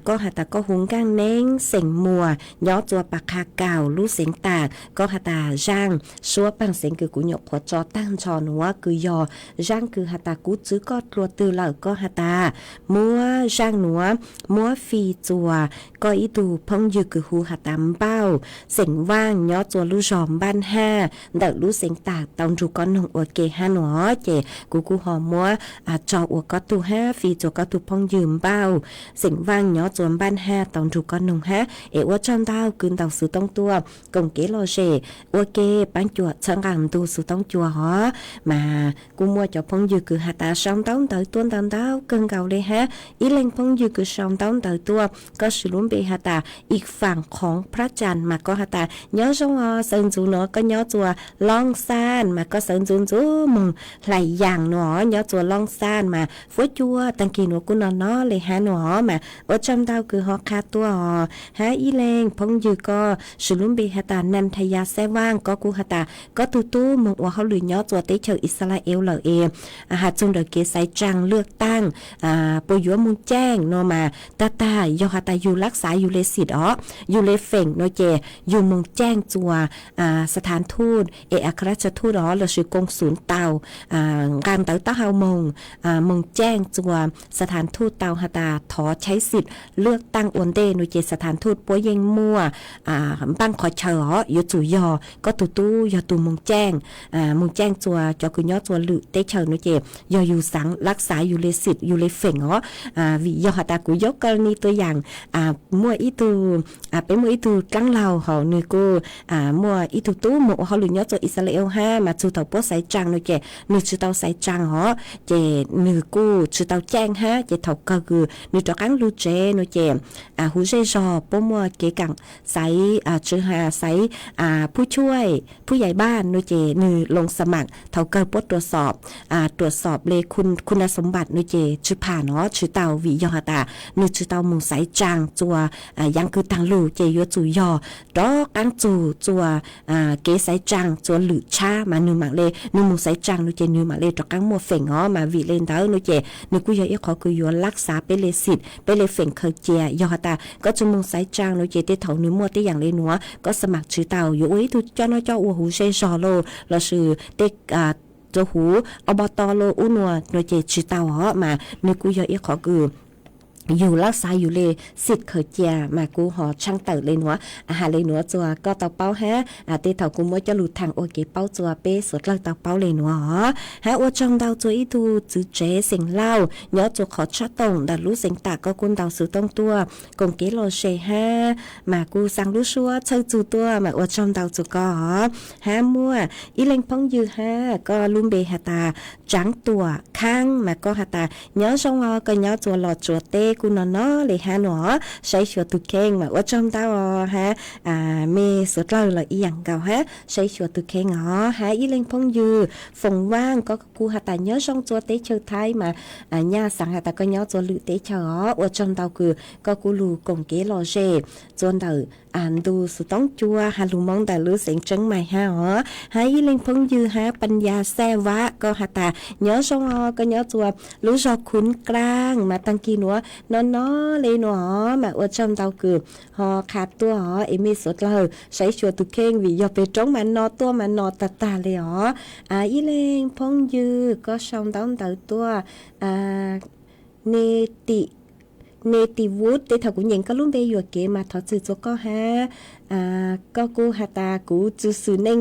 koj has tas koj hu Nkaaj Neeb xeem Muas nyob txua Pas Qha Kaus lub xeev Taam, koj has tas zaaj suab paag xeev kws kuv nyuam qhuav tso taag nrho nuav kws yog zaaj kws has tas kuv txwv koj dlua twg lawm, koj has tas muab zaaj nuav muab fi txua koj ib tug phooj ywg kws hu has tas Npauj xeem Vaaj nyob txua lub zog Npaj Haj ntawm lub xeev Taam tau nrug koj noog ua ke hab nua, ces kuv kuj ho muab tso ua koj tug hab fi txua koj tug phooj ywg Npauj xeem Vaaj nyob txua Npaj Haj tau nrug koj noog hab. Es ua tsaug ntau kws ntaus xov tooj tuaj koom kev lom zem ua ke paab cuam txhawb nqaa ntu xov tooj cua hov. Mas kuj muaj cov phooj ywg kws has tas sau ntaub ntawv tuaj ntau ntau kawg nkaus le hab. Ib leeg phooj ywg kws sau ntaub ntawv tuaj, koj swv lub npe has tas Ik Faam Khoov Prab Cas mas koj has tas nyob zoo os, sawv ntxuv nuav koj nyob txua Looj Xaj mas koj sawv ntxuv ntxuv moog Hlais Yaas nua, nyob txua Looj Xaj mas fuab cua taag kis nuav kuj no no le hab nua. Mas ua tsaug ntau kws ho qha tuaj os. Hab ib leeg phooj ywg koj swv lub npe has tas Nas Thas Yas Xab Vaaj, koj kuj has tas koj tug tub moog ua hauj lwm nyob txua teb chaws Ixalaees lawm es has txug ntawm kev xaiv tsaa lwaj taaj puas yuav moog caaj nua mas tag tag yog has tas yug lab xav yug le xim os, yug le feem nua ces yug moog caaj txua ສະຖານທູດ ເອກອັຄຣາຊທູດ os lossis ກົງສູນ tau nqaa ntawv taub hau moog, moog caaj txua ສະຖານທູດ tau has tas thov chaib xim lwaj taaj ua ntej nua ces ສະຖານທູດ puab yeej muaj npaaj qhov chaw os. Yuav tsum yog koj tug tub yog tug moog caaj, moog caaj txua cov kws nyob txua lwm teb chaws nua ces yog yug xaav lab xav yug le xim yug le feem os. Vim yog has tas kuv yuav kawg ni tua yaam muaj ib tug, peb muaj ib tug dlaab laug hauv nwg kuj muaj ib tug tub moog ua hauj lwm nyob txua Ixalaees hab mas txug thaum puab xaiv tsaa nua ces nwg tsi tau xaiv tsaa os, ces nwg kuj tsi tau caaj hab. Ces thaum kawg kws nwg rov qaab lug tsev nua ces huv zej zog puab muaj kev kaam xaiv, tsi has xaiv ຜູ້ຊ່ວຍ ຜູ້ໃຫຍ່ບ້ານ nua ces nwg ລົງສະໝັກ. Thaum kawg puab ตรวจสอบ le ຄຸນສົມບັດ nua ces tsi pham os, tsi tau, vim yog has tas nwg tsi tau moog xaiv tsaa txua yaav kws taag lug ces yuav tsum yog rov qaab txug txua kev xaiv tsaa txua lwm tshab mas nwg maam le, nwg moog xaiv tsaa nua ces nwg maam le rov qaab muaj feem os. Mas vim le ntawd nua ces nwg kuj yog ib qhov kws yuav lab xav peb le xim peb le feem khaws cia. Yog has tas koj tsi moog xaiv tsaa nua ces tej thaum nwg muaj tej yaam le nuav koj ສະໝັກ tsi tau, yuav ua ib tug coj noj coj ua huv zej zog lauj lossis tej rua huv ອບຕ lauj ub nua nua ces tsi tau os. Mas nwg kuj yog ib qhov kws yug lab xav yug le xim khaws cia mas kuj ho tshaaj tawm le nuav. Has le nuav txua koj tau paub hab, tej thaum kuv muab coj lug thaam ua kev paub txua peb suav dlawg tau paub le nuav os. Hab ua tsaug ntau txua ib tug txwv tsev xeem Lauj nyob txua qhov tshab toom ntawm lub xeev Tam, koj kuj ntaus xov tooj tuaj koom kev lom zem hab mas kuj xaa lub suab txhawj txug tuaj mas ua tsaug ntau txua koj os. Hab muaj ib leeg phooj ywg hab koj lub npe has tas Tsaav Tuam Khaab mas koj has tas nyob zoo os, koj nyob txua Los Tsuas teb kuj no no le hab nua, saib xyuas tug kheej mas ua tsaug ntau os hab. Mej suav dlawg los ib yaam nkaus hab, saib xyuas tug kheej os. Hab ib leeg phooj ywg Foom Vaaj koj kuj has tas nyob zoo txua teb chaws Thaib mas nyaj xaav has tas koj nyob txua lwm teb chaws os. Ua tsaug ntau kws koj kuj lug koom kev lom zem txua ntawm ntu xov tooj cua has lug Moob ntawm lub xeev Tseeb Mais hab os. Hab ib leeg phooj ywg hab Paj Ya Xaj Vam koj has tas nyob zoo os, koj nyob txua lub zog Khun Kraaj mas taag kis nuav no no le nuav os. Mas ua tsaug ntau kws ho qha tuaj os. Es mej suav dlawg saib xyuas tug kheej vim yog peg roob mas no tuaj mas no tag tag le os. Ib leeg phooj ywg koj sau ntaub ntawv tuaj, Ne Ti, Ne Ti Vuv, tej thaum kuv nyeem koj lub npe yuam kev mas thov txim txua koj hab. Koj kuj has tas kuv tsi xwm neej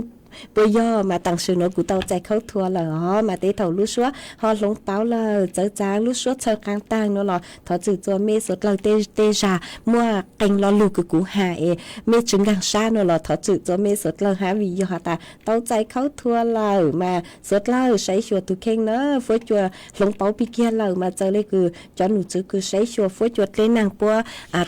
Puas yog mas taam sim nuav kuv tau txais khaub thuas lawm os, mas tej thaum lub suab ho hloov pauv lawm, txawv txav lub suab txhawv qaa taag nuav los thov txim txua mej suav dlawg. Tej zag muaj qee lo lug kws kuv has es mej tsi nkaag sab nuav los thov txim txua mej suav dlawg hab, vim yog has tas tau txais khaub thuas lawm mas suav dlawg saib xyuas tug kheej na. Fuab cua hloov pauv pig kiag lawm mas txawm le kws cov num tswv kws saib xyuas fuab cua dleb naag puab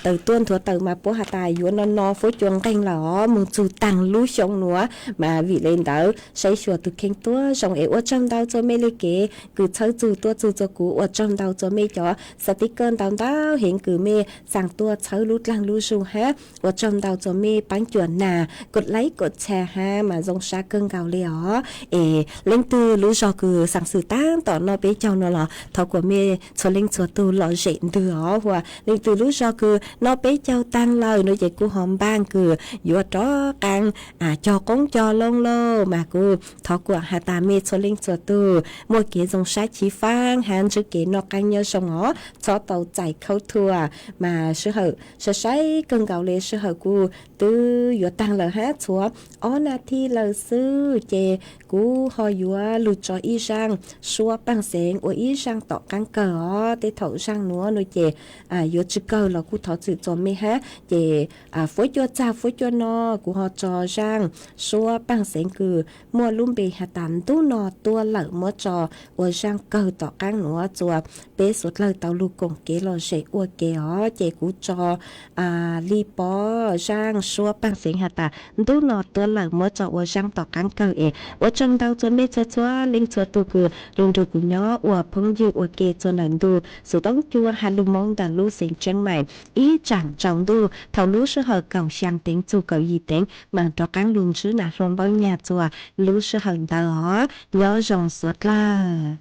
tawm tuaj nthuav tawm mas puab has tas yuav no no fuab cua nqeeg lawm os, moog txug taag lub xyoo nuav. Mas vim le ntawd saib xyuas tug kheej tuab zoo es ua tsaug ntau txua mej le kev kws txhawb txug tuaj txug txua kuv, ua tsaug ntau txua mej cov xav tib kawj ntau ntau heev kws mej xaa tuaj txhawb lub dlaag lub zug hab ua tsaug ntau txua mej paab cuam nas kod laib kod txha hab mas zoo sab kawg nkaus le os. Es leej twg lub zog kws xaa xwm taab tom noj peb caug nuav los thov kuas mej txhua leej txhua tug lom zem ntwg os, hua leej twg lub zog kws noj peb caug taag lawm nuav ces kuj ho npaaj kws yuav rov qaa cog qoob cog loo lauj, mas kuj thov kuas has tas mej txhua leej txhua tug muaj kev zoo sab chiv faab hab ntsib kev noj qaab nyob zoo os, txhob tau txais khaub thuas. Mas sij hawm sai sai kawg nkaus le, sij hawm kuj twb yuav taag lawm hab, txhua ob nas thi lawm xwb ces kuv ho yuav lug tso ib zaaj suab paaj xeev ua ib zaaj tom qaab kawg os. Tej thaum zaaj nuav nuav ces yuav tsi kawg los kuj thov txim txua mej hab. Ces fuab cua txag fuab cua no kuv ho tso zaaj suab paaj xeev kws muaj lub npe has tas ntub no tuaj lawm muab tso ua zaaj kawg tom qaab nuav txua peb suav dlawg tau lug koom kev lom zem ua ke os. Ces kuv tso li pov zaaj suab paaj xeev has tas ntub no tuaj lawm muab tso ua zaaj tom qaab kawg es ua tsaug ntau txua mej txhua txhua leej txhua tug kws lug nrug kuv nyob ua phooj ywg ua ke txua lawm ntu xus toob cua ha lug moo ntawm lub xeev Tsheeb Mais ib tsaam tsaus ntuj thaum lub sij hawm kaum xyaa teev txug kaum yim teev mas rov qaab lug ntsib nas hlua npaub nyag txua lub sij hawm ntawd os. Nyob zoo suav dlawg.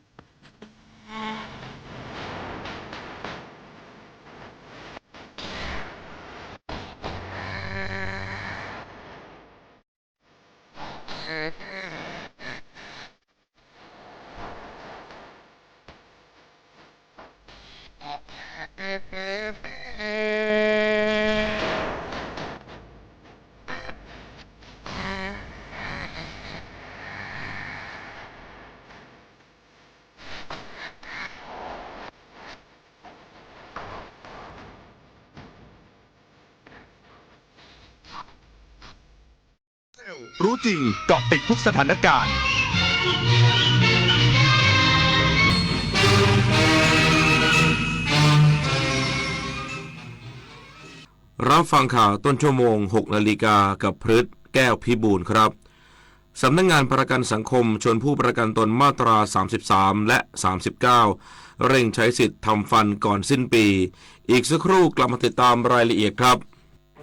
รู้จริง เกาะติดทุกสถานการณ์ รับฟังข่าวต้นชั่วโมง หกนาฬิกา กับพฤษ แก้วพิบูลครับ สำนักงานประกันสังคมชวนผู้ประกันตนมาตรา สามสิบสาม และ สามสิบเก้า เร่งใช้สิทธิ์ทำฟันก่อนสิ้นปี อีกสักครู่กลับมาติดตามรายละเอียดครับ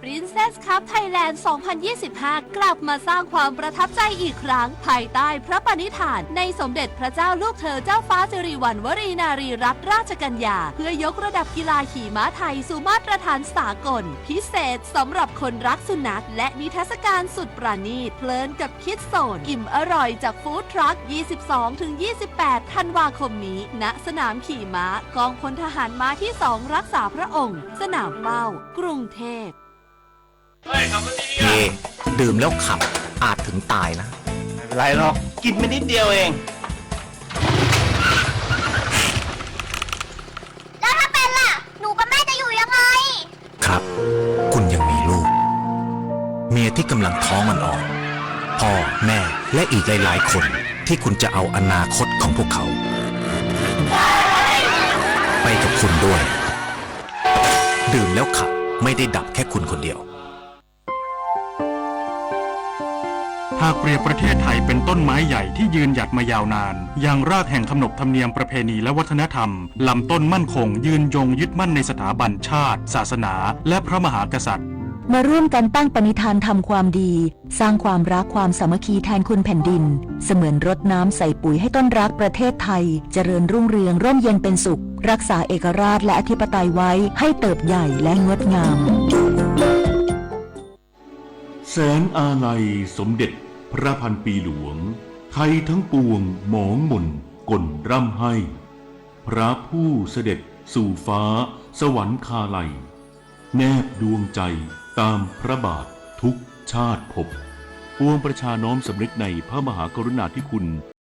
Princess Cup Thailand สองพันยี่สิบห้า กลับมาสร้างความประทับใจอีกครั้ง ภายใต้พระปณิธานในสมเด็จพระเจ้าลูกเธอเจ้าฟ้าสิริวัณวรีนารีรัตนราชกัญญา เพื่อยกระดับกีฬาขี่ม้าไทยสู่มาตรฐานสากล พิเศษสำหรับคนรักสุนัข และนิทรรศการสุดประณีต เพลินกับคิดโซน อิ่มอร่อยจากฟู้ดทรัค ยี่สิบสองถึงยี่สิบแปด ธันวาคมนี้ ณ สนามขี่ม้า กองพลทหารม้าที่สอง รักษาพระองค์ สนามเป้า กรุงเทพ เฮ ดื่มแล้วขับ อาจถึงตายนะ ไม่เป็นไรหรอก กินไปนิดเดียวเอง แล้วถ้าเป็นล่ะ หนูกับแม่จะอยู่ยังไง ครับ คุณยังมีลูก เมียที่กำลังท้องอ่อนๆ พ่อ แม่ และอีกหลายๆ คนที่คุณจะเอาอนาคตของพวกเขา ไปกับคุณด้วย ดื่มแล้วขับ ไม่ได้ดับแค่คุณคนเดียว หากเปรียบประเทศไทยเป็นต้นไม้ใหญ่ที่ยืนหยัดมายาวนาน ยังรากแห่งขนบธรรมเนียมประเพณีและวัฒนธรรม ลำต้นมั่นคง ยืนยงยึดมั่นในสถาบันชาติ ศาสนา และพระมหากษัตริย์ มาร่วมกันตั้งปณิธานทำความดี สร้างความรักความสามัคคีแทนคุณแผ่นดิน เสมือนรดน้ำใส่ปุ๋ยให้ต้นรักประเทศไทย เจริญรุ่งเรืองร่มเย็นเป็นสุข รักษาเอกราชและอธิปไตยไว้ให้เติบใหญ่และงดงาม แสงอาลัยสมเด็จพระพันปีหลวง ไทยทั้งปวงหมองหม่นก่นร่ำไห้ พระผู้เสด็จสู่ฟ้าสวรรคาลัย แนบดวงใจตามพระบาททุกชาติภพ ปวงประชาน้อมสำนึกในพระมหากรุณาธิคุณ